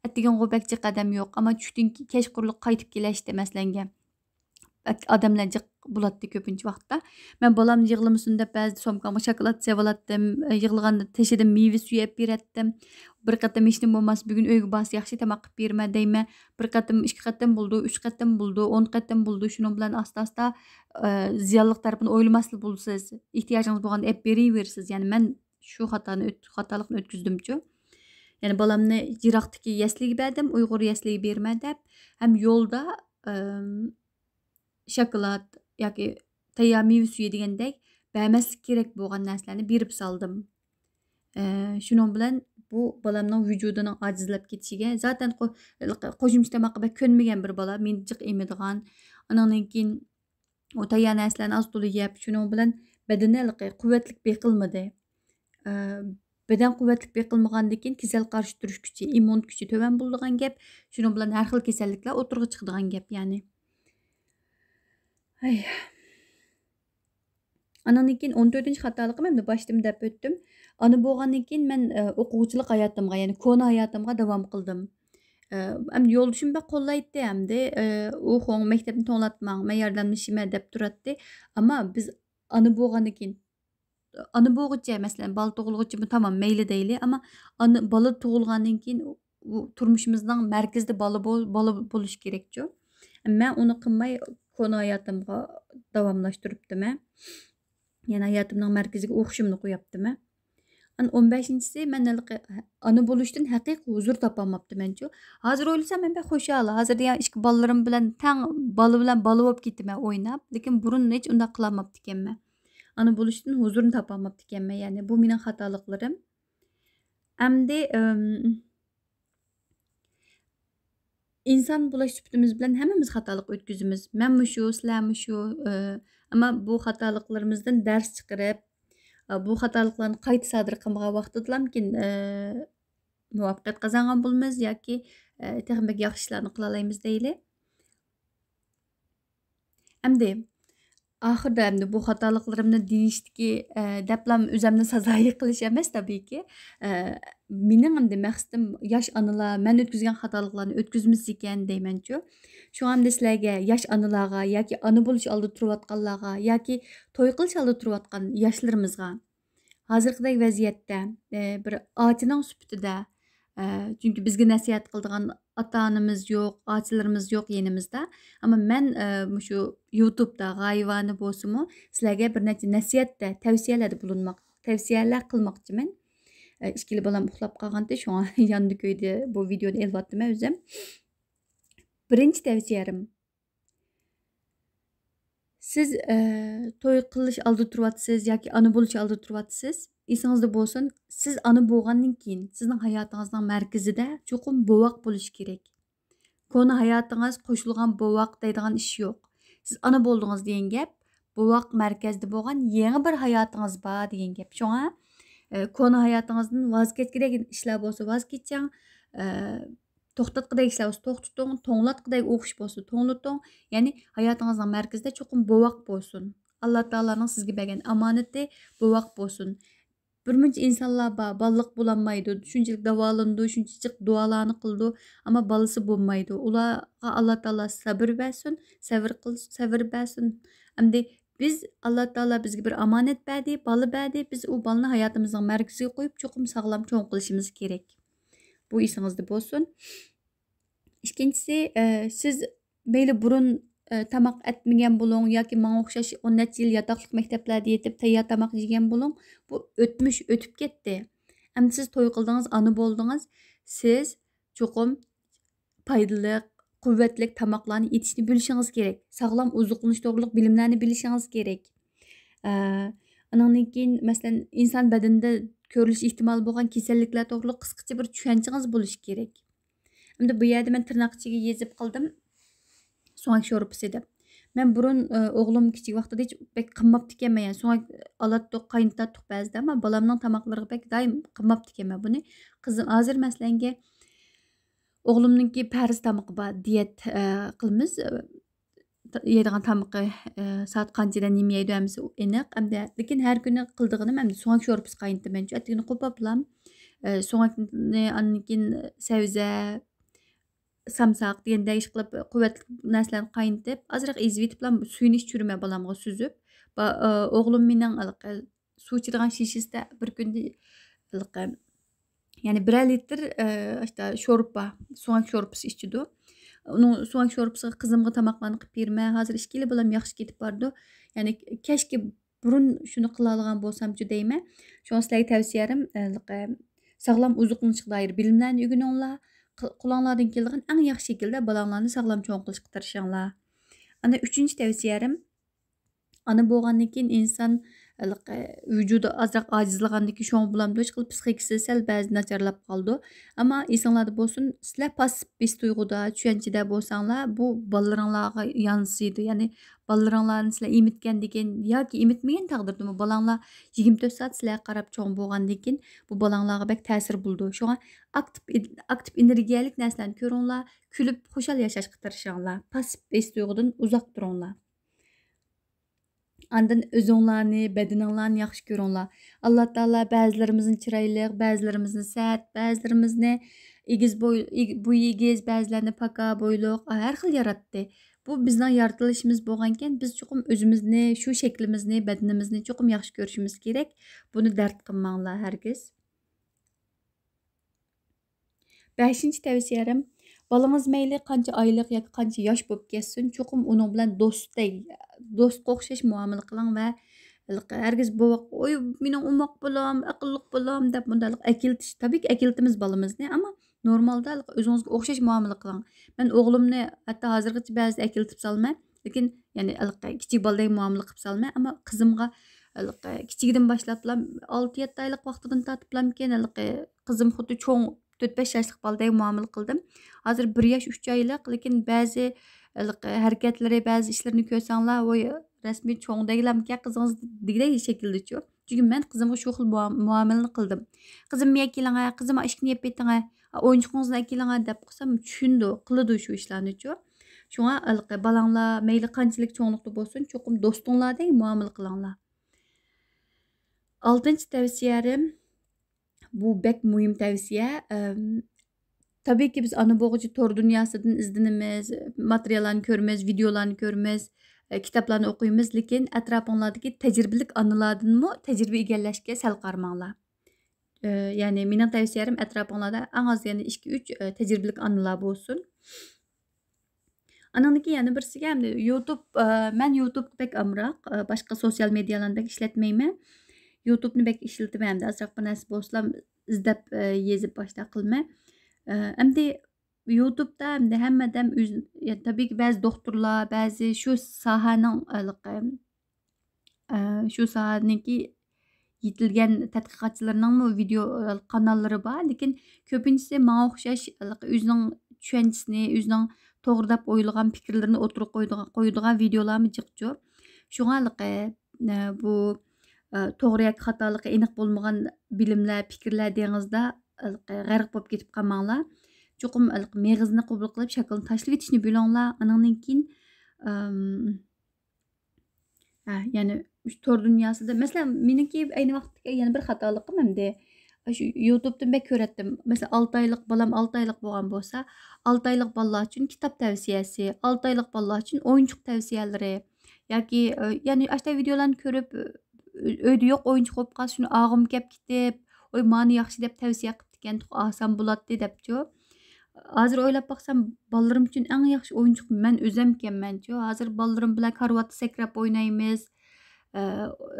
ئەتىگەنغۇ بەك جىق ئادەم يوق. ئەمما چۈشتىن كېيىن كەچقۇرۇنلا قايتىپ كېلەشتى مەسىلەنگە. بەك ئادەملەر جىق بولاتتى كۆپىنچە ۋاقىتتا. مەن بالام يىغلىمىسۇن دەپ بەزىدە سومكامغا شاكىلات سېلىۋالاتتىم. ئە، يىغلىغاندا تېشىدىن مېۋە سۈيى ئېلىپ بېرەتتىم. بىر قېتىم ھېچنېمە بولماس، بۈگۈن ئۆيگە بارسا ياخشى تاماق قىلىپ بېرىمەن دەيمەن. بىر قېتىم، ئىككى قېتىم بولىدۇ، ئۈچ قېتىم بولىدۇ، ئون قېتىم بولىدۇ. شۇنىڭ بىلەن ئاستا-ئاستا، ئە، زىيانلىق تەرىپىنى ئويلىماسلا بولىسىز. ئېھتىياجىڭىز بولغاندا ئېلىپ بېرىۋېرىسىز. يەنى مەن شۇ خاتانى ئۆت-، خاتالىقنى ئۆتكۈزدۈمچۇ. يەنى بالامنى يىراقتىكى يەسلىگە بەردىم، ئۇيغۇر يەسلىگە بېرىمەن دەپ. ھەم يولدا، ئەم، شاكىلات ياكى تەييار مېۋە سۈيى دېگەندەك بەرمەسلىك كېرەك بولغان نەرسىلەرنى بېرىپ سالدىم. ئە، شۇنىڭ بىلەن بۇ بالامنىڭ ۋۇجۇدىنىڭ ئاجىزلاپ كېتىشىگە، زاتەن قو-، قوشۇمچە تاماققا بەك كۆنمىگەن بىر بالا، مېنى جىق ئېمىدىغان، ئانىڭدىن كېيىن ئۇ تەييار نەرسىلەرنى ئاز تولا يەپ، شۇنىڭ بىلەن بەدىنى ھېلىقى قۇۋۋەتلىك بېقىلمىدى. ئە، بەدەن قۇۋۋەتلىك بېقىلمىغاندىن كېيىن كېسەل قارشى تۇرۇش كۈچى، ئىممۇن كۈچى تۆۋەن بولىدىغان گەپ، شۇنىڭ بىلەن ھەر خىل كېسەللىكلەر ئوتتۇرىغا چىقىدىغان گەپ، يەنى. ھەي. ئانىڭدىن كېيىن ئون تۆتىنچى خاتالىقىم، ئەمدى باشتىمۇ دەپ ئۆتتۈم. ئانا بولغاندىن كېيىن مەن، ئە، ئوقۇغۇچىلىق ھاياتىمغا، يەنى كونا ھاياتىمغا داۋام قىلدىم. ئە، ئەمدى يولدىشىم بەك قوللايتتى ئەمدى، ئە، ئۇ خوڭ مەكتەپنى توڭلاتماڭ، مەن ياردەملىشىمەن دەپ تۇراتتى. ئەمما بىز ئانا بولغاندىن كېيىن، ئانا بولغۇچە، مەسىلەن، بالا تۇغۇلغۇچە بۇ تامام مەيلى دەيلى، ئەمما ئانا، بالا تۇغۇلغاندىن كېيىن ئۇ تۇرمۇشىمىزنىڭ مەركىزىدە بالا بول-، بالا بولۇشى كېرەكچۇ. مەن ئۇنى قىلماي، كونا ھاياتىمغا داۋاملاشتۇرۇپتىمەن. يەنى ھاياتىمنىڭ مەركىزىگە ئوخشىمىنى قوياپتىمەن. ئەن ئون بەشىنچىسى، مەن ھېلىقى ئانا بولۇشتىن ھەقىقىي ھۇزۇر تاپالماپتىمەنچۇ. ھازىر ئويلىسام، مەن بەك خۇشال. ھازىر دېگەن ئىككى بالىلىرىم بىلەن تەڭ بالا بىلەن بالا بولۇپ كېتىمەن ئويناپ. لېكىن بۇرۇن ھېچ ئۇنداق قىلالماپتىكەنمەن. ئانا بولۇشتىن ھۇزۇرنى تاپالماپتىكەنمەن. يەنى بۇ مېنىڭ خاتالىقلىرىم. ئەمدى، ئىم، ئىنسان بولۇش سۈپىتىمىز بىلەن ھەممىمىز خاتالىق ئۆتكۈزىمىز. مەنمۇ شۇ، سىلەرمۇ شۇ. ئە، ئەمما بۇ خاتالىقلىرىمىزدىن دەرس چىقىرىپ، ئە، بۇ خاتالىقلارنى قايتا سادىر قىلمىغان ۋاقتىدىلامكىن، ئە، مۇۋەپپەقىيەت قازانغان بولىمىز ياكى، ئە، تېخىمۇ بەك ياخشى ئىشلارنى قىلالايمىز دەيلى. ئەمدى ئاخىردا ئەمدى بۇ خاتالىقلىرىمنى دېيىشتىكى، ئە، دەپلا ئۆزۈمنى سازايى قىلىش ئەمەس، تەبىئىيكى. ئە، مېنىڭ ئەمدى مەقسىتىم ياش ئانىلار مەن ئۆتكۈزگەن خاتالىقلارنى ئۆتكۈزمىسىكەن دەيمەنچۇ. شۇڭا ئەمدى سىلەرگە، ياش ئانىلارغا ياكى ئانا بولۇش ئالدىدا تۇرۇۋاتقانلارغا ياكى توي قىلىش ئالدىدا تۇرۇۋاتقان ياشلىرىمىزغا، ھازىرقىدەك ۋەزىيەتتە، ئە، بىر ئاچىنىڭ سۈپىتىدە، ئە، چۈنكى بىزگە نەسىھەت قىلىدىغان ئاتا-ئانىمىز يوق، ئاچىلىرىمىز يوق يېنىمىزدا. ئەمما مەن، ئە، مۇشۇ يۇتۇبتا غايىۋانە بولسىمۇ، سىلەرگە بىر نەچچە نەسىھەتتە، تەۋسىيەلەردە بولۇنماق، تەۋسىيەلەر قىلماقچىمەن. ئە، ئىككىلا بالام ئۇخلاپ قالغانتى، شۇڭا ياندا كۆيدە بۇ ۋىدېونى ئېلىۋاتىمەن ئۆزۈم. بىرىنچى تەۋسىيەم، سىز، ئە، توي قىلىش ئالدىدا تۇرۇۋاتىسىز ياكى ئانا بولۇش ئالدىدا تۇرۇۋاتىسىز. ئېسىڭىزدە بولسۇن، سىز ئانا بولغاندىن كېيىن سىزنىڭ ھاياتىڭىزنىڭ مەركىزىدە چوقۇم بوۋاق بولۇشى كېرەك. كونا ھاياتىڭىز قوشۇلغان بوۋاق دەيدىغان ئىش يوق. سىز ئانا بولدىڭىز دېگەن گەپ، بوۋاق مەركەزدە بولغان يېڭى بىر ھاياتىڭىز بار دېگەن گەپ. شۇڭا، ئە، كونا ھاياتىڭىزدىن ۋاز كەچكۈدەك ئىشلار بولسا ۋاز كېچىڭ، ئە، توختاتقۇدەك ئىشلار بولسا توختىتىڭ، توڭلاتقۇدەك ئوخشاش بولسا توڭلىتىڭ. يەنى ھاياتىڭىزنىڭ مەركىزىدە چوقۇم بوۋاق بولسۇن. ئاللا تائالانىڭ سىزگە بەرگەن ئامانىتى بوۋاق بولسۇن. بىر مۇنچە ئىنسانلار بار، بالىلىق بولالمايدۇ، شۇنچىلىك داۋالىنىدۇ، شۇنچىلىك دۇئالارنى قىلىدۇ، ئەمما بالىسى بولمايدۇ. ئۇلارغا ئاللا تائالا سەبىر بەرسۇن، سەۋر قىل-، سەۋر بەرسۇن. ئەمدى بىز، ئاللا تائالا بىزگە بىر ئامانەت بەردى، بالا بەردى، بىز ئۇ بالىنى ھاياتىمىزنىڭ مەركىزىگە قويۇپ، چوقۇم ساغلام چوڭ قىلىشىمىز كېرەك. بۇ ئېسىڭىزدە بولسۇن. ئىككىنچىسى، ئە، سىز مەيلى بۇرۇن، ئە، تاماق ئەتمىگەن بولۇڭ ياكى ماڭا ئوخشاش ئون نەچچە يىل ياتاقلىق مەكتەپلەردە يېتىپ تەييار تاماق يېگەن بولۇڭ، بۇ ئۆتمۈش ئۆتۈپ كەتتى. ئەمدى سىز توي قىلدىڭىز، ئانا بولدىڭىز، سىز چوقۇم پايدىلىق، قۇۋۋەتلىك تاماقلارنى ئېتىشنى بىلىشىڭىز كېرەك. ساغلام ئوزۇقلىنىش توغرۇلۇق بىلىملەرنى بىلىشىڭىز كېرەك. ئە، ئانىڭدىن كېيىن، مەسىلەن، ئىنسان بەدىنىدە كۆرۈلۈش ئېھتىمالى بولغان كېسەللىكلەر توغرۇلۇق قىسقىچە بىر چۈشەنچىڭىز بولۇشى كېرەك. ئەمدى بۇ يەردە مەن تىرناق ئىچىگە يېزىپ قىلدىم. سۆڭەك شورپىسى دەپ. مەن بۇرۇن، ئە، ئوغلۇم كىچىك ۋاقتىدا ھېچ بەك قىلماپتىكەنمەن، يەنى سۆڭەك ئالاتتۇق، قاينىتاتتۇق بەزىدە، ئەمما بالامنىڭ تاماقلىرىغا بەك دائىم قىلماپتىكەنمەن بۇنى. قىزىم ھازىر مەسىلەنگە ئوغلۇمنىڭكى پەرز تامىقى بار، دىيەت، ئە، قىلىمىز. ئە، يەيدىغان تامىقى، ئە، سائەت قانچىدە نېمە يەيدۇ، ھەممىسى ئېنىق. ئەمدى، لېكىن ھەر كۈنى قىلىدىغىنىم ئەمدى سۆڭەك شورپىسى قاينىتىمەن. ئەتىگىنى قوپاپلام، ئە، سۆڭەكنى ئاندىن كېيىن سەۋزە، سامساق دېگەندەك ئىش قىلىپ، قۇۋۋەتلىك نەرسىلەرنى قاينىتىپ، ئازراق ئېزىۋېتىپلا سۈيىنى ئىچۈرىمەن بالامغا سۈزۈپ. با-، ئە، ئوغلۇم مېنىڭ ھېلىقى سۇ ئىچىدىغان شېشىسىدە بىر كۈندە ھېلىقى، يەنى بىرەر لىتىر، ئە، ئاشتا شورپا، سۆڭەك شورپىسى ئىچىدۇ. ئۇنىڭ سۆڭەك شورپىسىغا قىزىمغا تاماقلارنى قىلىپ بېرىمەن. ھازىر ئىككىلا بالام ياخشى كېتىپ بارىدۇ. يەنى كەچكە بۇرۇن شۇنى قىلالىغان بولسامچۇ دەيمەن. شۇڭا سىلەرگە تەۋسىيەم، ئە، ساغلام ئوزۇقلىنىشقا دائىر بىلىملەرنى ئۆگىنىڭلار. قىل-، قولۇڭلاردىن كېلىدىغان ئەڭ ياخشى شەكىلدە بالاڭلارنى ساغلام چوڭ قىلىشقا تىرىشىڭلار. ئاندىن ئۈچىنچى تەۋسىيەم، ئانا بولغاندىن كېيىن ئىنسان ھېلىقى ۋۇجۇدى ئازراق ئاجىزلىغاندىن كېيىن شۇڭا بولامدۇ، ئىشقىلىپ پسىخىكىسى سەل بەزى ناچارلاپ قالىدۇ. ئەمما ئېسىڭلاردا بولسۇن، سىلەر پاسسىپ ھېس تۇيغۇدا، چۈشەنچىدە بولساڭلار، بۇ بالىلىرىڭلارغا يانىسىدۇ. يەنى بالىلىرىڭلارنى سىلەر ئېمىتكەندىن كېيىن ياكى ئېمىتمىگەن تەقدىردىمۇ، بالاڭلار يىگىرمە تۆت سائەت سىلەرگە قاراپ چوڭ بولغاندىن كېيىن بۇ بالاڭلارغا بەك تەسىر بولىدۇ. شۇڭا ئاكتىپ، ئاكتىپ ئېنېرگىيەلىك نەرسىلەرنى كۆرۈڭلار، كۈلۈپ خۇشال ياشاشقا تىرىشىڭلار، پاسسىپ ھېس تۇيغۇدىن ئۇزاق تۇرۇڭلار. ئاندىن ئۆزۈڭلارنى، بەدىنىڭلارنى ياخشى كۆرۈڭلار. ئاللا تائالا بەزىلىرىمىزنى چىرايلىق، بەزىلىرىمىزنى سەت، بەزىلىرىمىزنى ئېگىز بوي-، ئېگ-، بويى ئېگىز، بەزىلەرنى پاكا بويلۇق، ھەر خىل ياراتتى. بۇ بىزنىڭ يارىتىلىشىمىز بولغانكەن، بىز چوقۇم ئۆزىمىزنى، شۇ شەكلىمىزنى، بەدىنىمىزنى چوقۇم ياخشى كۆرۈشىمىز كېرەك. بۇنى دەرد قىلماڭلار ھەرگىز. بەشىنچى تەۋسىيەم، بالىڭىز مەيلى قانچە ئايلىق ياكى قانچە ياش بولۇپ كەتسۇن، چوقۇم ئۇنىڭ بىلەن دوستتەك، دوستقا ئوخشاش مۇئامىلە قىلىڭ ۋە ھېلىقى ھەرگىز بوۋاق، «ئوي، مېنىڭ ئوماق بالام، ئەقىللىق بالام» دەپ مۇنداق ئەكېلىتىش، تەبىئىيكى ئەكېلىتىمىز بالىمىزنى، ئەمما نورمالدا ھېلىقى ئۆزىڭىزگە ئوخشاش مۇئامىلە قىلىڭ. مەن ئوغلۇمنى ھەتتا ھازىرغىچە بەزىدە ئەكېلىتىپ سالىمەن، لېكىن يەنى ھېلىقى كىچىك بالىدەك مۇئامىلە قىلىپ سالىمەن، ئەمما قىزىمغا ھېلىقى كىچىكىدىن باشلاپلا، ئالتە يەتتە ئايلىق ۋاقتىدىن تارتىپلامكىن، ھېلىقى قىزىم خۇددى چوڭ تۆت بەش ياشلىق بالىدەك مۇئامىلە قىلدىم. ھازىر بىر ياش ئۈچ ئايلىق، لېكىن بەزى ھېلىقى ھەرىكەتلىرى، بەزى ئىشلىرىنى كۆرسەڭلار، ۋوي، رەسمىي چوڭدەكلەمكەن قىزىڭىز دېگۈدەك شەكىلدىچۇ. چۈنكى مەن قىزىمغا شۇ خىل مۇئا-، مۇئامىلىنى قىلدىم. «قىزىم، مېنى ئەكېلىڭە، قىزىم، ئىشىكنى يېپىپ ئېتىڭە، ئويۇنچۇقىڭىزنى ئەكېلىڭە» دەپ قىلسام، چۈشىنىدۇ، قىلىدۇ شۇ ئىشلارنىچۇ. شۇڭا ھېلىقى بالاڭلار مەيلى قانچىلىك چوڭلۇقتا بولسۇن، چوقۇم دوستۇڭلاردەك مۇئامىلە قىلىڭلار. ئالتىنچى تەۋسىيەم، بۇ بەك مۇھىم تەۋسىيە. ئەم، تەبىئىيكى، بىز ئانا بولغۇچە تور دۇنياسىدىن ئىزدىنىمىز، ماتېرىياللارنى كۆرىمىز، ۋىدېئولارنى كۆرىمىز، ئە، كىتابلارنى ئوقۇيمىز، لېكىن ئەتراپىڭلاردىكى تەجرىبىلىك ئانىلاردىنمۇ تەجرىبە ئىگىلەشكە سەل قارىماڭلار. ئە، يەنى مېنىڭ تەۋسىيەم، ئەتراپىڭلاردا ئەڭ ئاز يەنى ئىككى، ئۈچ، ئە، تەجرىبىلىك ئانىلار بولسۇن. ئانىڭدىن كېيىن يەنە بىرسىگە، ئەمدى يۇتۇب، ئە، مەن يۇتۇبقا بەك ئامراق، ئە، باشقا سوتسىيال مېدىيالارنى بەك ئىشلەتمەيمەن. يۇتۇبنى بەك ئىشلىتىمەن، ئەمدى ئازراق بىر نەرسە بولسىلا ئىزدەپ، ئە، يېزىپ باشلاق قىلىمەن. ئە، ئەمدى يۇتۇبتا ئەمدى ھەممە ئادەم ئۆز-، يا، تەبىئىيكى، بەزى دوختۇرلار، بەزى شۇ ساھەنىڭ ھېلىقى، ئە، شۇ ساھەنىڭكى يېتىلگەن تەتقىقاتچىلىرىنىڭمۇ ۋىدېئو قاناللىرى بار، لېكىن كۆپىنچىسى ماڭا ئوخشاش ھېلىقى ئۆزىنىڭ چۈشەنچىسىنى، ئۆزىنىڭ توغرا دەپ ئويلىغان پىكىرلىرىنى ئوتتۇرىغا قويىدىغان، قويىدىغان ۋىدېئولارمۇ جىقچۇ. شۇڭا ھېلىقى، ئە، بۇ، ئە، توغرا ياكى خاتالىقى ئېنىق بولمىغان بىلىملەر، پىكىرلەر دېڭىزىدا ھېلىقى غەرق بولۇپ كېتىپ قالماڭلار. چوقۇم ھېلىقى مېغىزنى قوبۇل قىلىپ، شاكىلنى تاشلىۋېتىشنى بىلىڭلار. ئانىڭدىن كېيىن، ئەم، ھە، يەنى مۇشۇ تور دۇنياسىدا، مەسىلەن، مېنىڭكى ئەينى ۋاقىتتىكى يەنە بىر خاتالىقىم ئەمدى، شۇ يۇتۇبتىن بەك كۆرەتتىم. مەسىلەن، ئالتە ئايلىق، بالام ئالتە ئايلىق بولغان بولسا، ئالتە ئايلىق بالىلار ئۈچۈن كىتاب تەۋسىيەسى، ئالتە ئايلىق بالىلار ئۈچۈن ئويۇنچۇق تەۋسىيەلىرى ياكى، ئە، يەنى ئاشۇنداق ۋىدېئولارنى كۆرۈپ، ئۆ-، ئۆيدە يوق ئويۇنچۇق بولۇپ قالسا، شۇنى ئاغىم كەپ كېتىپ، «ۋوي، مانى ياخشى» دەپ تەۋسىيە قىپتىكەن، تۇق، ئالسام بولاتتى دەپچۇ. ھازىر ئويلاپ باقسام، بالىلىرىم ئۈچۈن ئەڭ ياخشى ئويۇنچۇق مەن ئۆزەمكەنمەنچۇ. ھازىر بالىلىرىم بىلەن كارىۋاتتا سەكرەپ ئوينايمىز، ئە،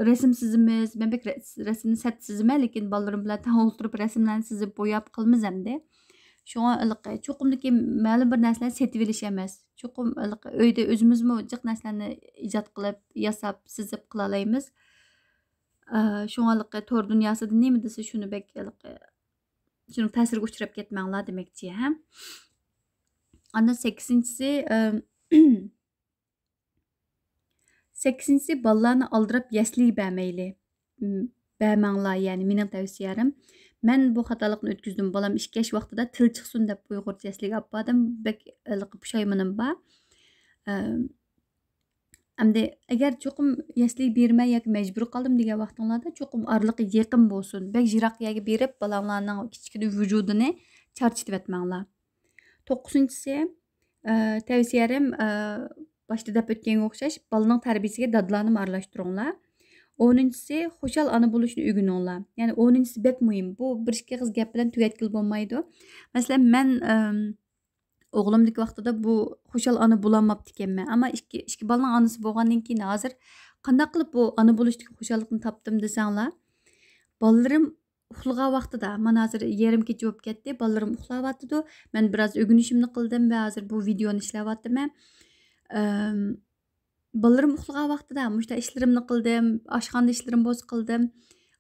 رەسىم سىزىمىز. مەن بەك رەس-، رەسىمنى سەت سىزىمەن، لېكىن بالىلىرىم بىلەن تەڭ ئولتۇرۇپ رەسىملەرنى سىزىپ، بوياپ قىلىمىز ئەمدى. شۇڭا ھېلىقى چوقۇمدىكى مەلۇم بىر نەرسىلەرنى سېتىۋېلىش ئەمەس. چوقۇم ھېلىقى ئۆيدە ئۆزىمىزمۇ جىق نەرسىلەرنى ئىجاد قىلىپ، ياساپ، سىزىپ قىلالايمىز. ئە، شۇڭا ھېلىقى تور دۇنياسىدا نېمە دېسە، شۇنى بەك ھېلىقى، شۇنىڭ تەسىرىگە ئۇچراپ كەتمەڭلار دېمەكچى، ھە. ئاندىن سەككىزىنچىسى، ئە، سەككىزىنچىسى، بالىلارنى ئالدىراپ يەسلىگە بەرمەيلى. م، بەرمەڭلار، يەنى مېنىڭ تەۋسىيەم. مەن بۇ خاتالىقنى ئۆتكۈزدۈم. بالام ئىككى ياش ۋاقتىدا تىل چىقسۇن دەپ ئۇيغۇرچە يەسلىگە ئاپاردىم. بەك ھېلىقى پۇشايمىنىم بار. ئەم، ئەمدى ئەگەر چوقۇم يەسلىگە بېرىمەن ياكى مەجبۇر قالدىم دېگەن ۋاقتىڭلاردا چوقۇم ئارىلىقى يېقىن بولسۇن. بەك يىراق يەرگە بېرىپ، بالاڭلارنىڭ كىچىككىنە ۋۇجۇدىنى چارچىتىۋەتمەڭلار. توققۇزىنچىسى، ئە، تەۋسىيەم، ئە، باشتا دەپ ئۆتكەنگە ئوخشاش، بالىنىڭ تەربىيىسىگە دادىلارنىمۇ ئارىلاشتۇرۇڭلار. ئونىنچىسى، خۇشال ئانا بولۇشنى ئۆگىنىڭلار. يەنى ئونىنچىسى بەك مۇھىم. بۇ بىر ئىككى ئېغىز گەپ بىلەن تۈگەتكىلى بولمايدۇ. مەسىلەن، مەن، ئەم، ئوغلۇمدىكى ۋاقتىدا بۇ خۇشال ئانا بولالماپتىكەنمەن. ئەمما ئىككى، ئىككى بالىنىڭ ئانىسى بولغاندىن كېيىن ھازىر قانداق قىلىپ بۇ ئانا بولۇشتىكى خۇشاللىقنى تاپتىم دېسەڭلار، بالىلىرىم ئۇخلىغان ۋاقتىدا، مانا ھازىر يېرىم كېچە بولۇپ كەتتى، بالىلىرىم ئۇخلاۋاتىدۇ. مەن بىراز ئۆگىنىشىمنى قىلدىم ۋە ھازىر بۇ ۋىدېئونى ئىشلەۋاتىمەن. ئەم، بالىلىرىم ئۇخلىغان ۋاقتىدا مۇشۇنداق ئىشلىرىمنى قىلدىم، ئاشخانىدا ئىشلىرىم بولسا قىلدىم.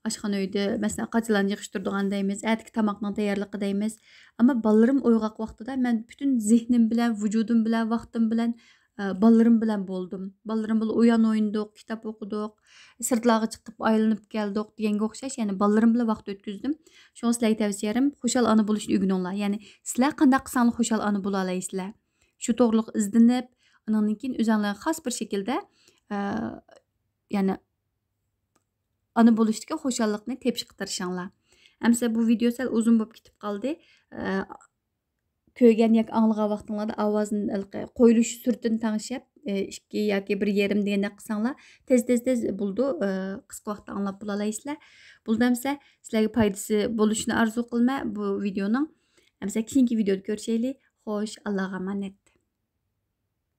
ئاشخانا ئۆيدە، مەسىلەن، قاچىلارنى يىغىشتۇرىدىغان دەيمىز، ئەتىكى تاماقنىڭ تەييارلىقى دەيمىز. ئەمما بالىلىرىم ئويغاق ۋاقتىدا مەن پۈتۈن زېھنىم بىلەن، ۋۇجۇدۇم بىلەن، ۋاقتىم بىلەن، ئە، بالىلىرىم بىلەن بولدۇم. بالىلىرىم بىلەن ئويۇن ئوينىدۇق، كىتاب ئوقۇدۇق، سىرتلارغا چىقىپ ئايلىنىپ كەلدۇق دېگەنگە ئوخشاش، يەنى بالىلىرىم بىلەن ۋاقىت ئۆتكۈزدۈم. شۇڭا سىلەرگە تەۋسىيەم، خۇشال ئانا بولۇشنى ئۆگىنىڭلار. يەنى سىلەر قانداق قىلساڭلار خۇشال ئانا بولالايسىلەر. شۇ توغرىلىق ئىزدىنىپ، ئانىڭدىن كېيىن ئۆزۈڭلارغا خاس بىر شەكىلدە، ئە، يەنى ئانا بولۇشتىكى خۇشاللىقنى تېپىشقا تىرىشىڭلار. ئەمىسە بۇ ۋىدېئو سەل ئۇزۇن بولۇپ كېتىپ قالدى. ئە، كۆرگەن ياكى ئاڭلىغان ۋاقتىڭلاردا ئاۋازنى ھېلىقى قويۇلۇش سۈرئىتىنى تەڭشەپ، ئە، ئىككى ياكى بىر يېرىم دېگەندەك قىلساڭلار، تېز، تېز، تېز بولىدۇ، ئە، قىسقا ۋاقىتتا ئاڭلاپ بولالايسىلەر. بولدى ئەمىسە، سىلەرگە پايدىسى بولۇشىنى ئارزۇ قىلىمەن بۇ ۋىدېئونىڭ. ئەمىسە كېيىنكى ۋىدېئودا كۆرۈشەيلى. خوش، ئاللاغا ئامانەت.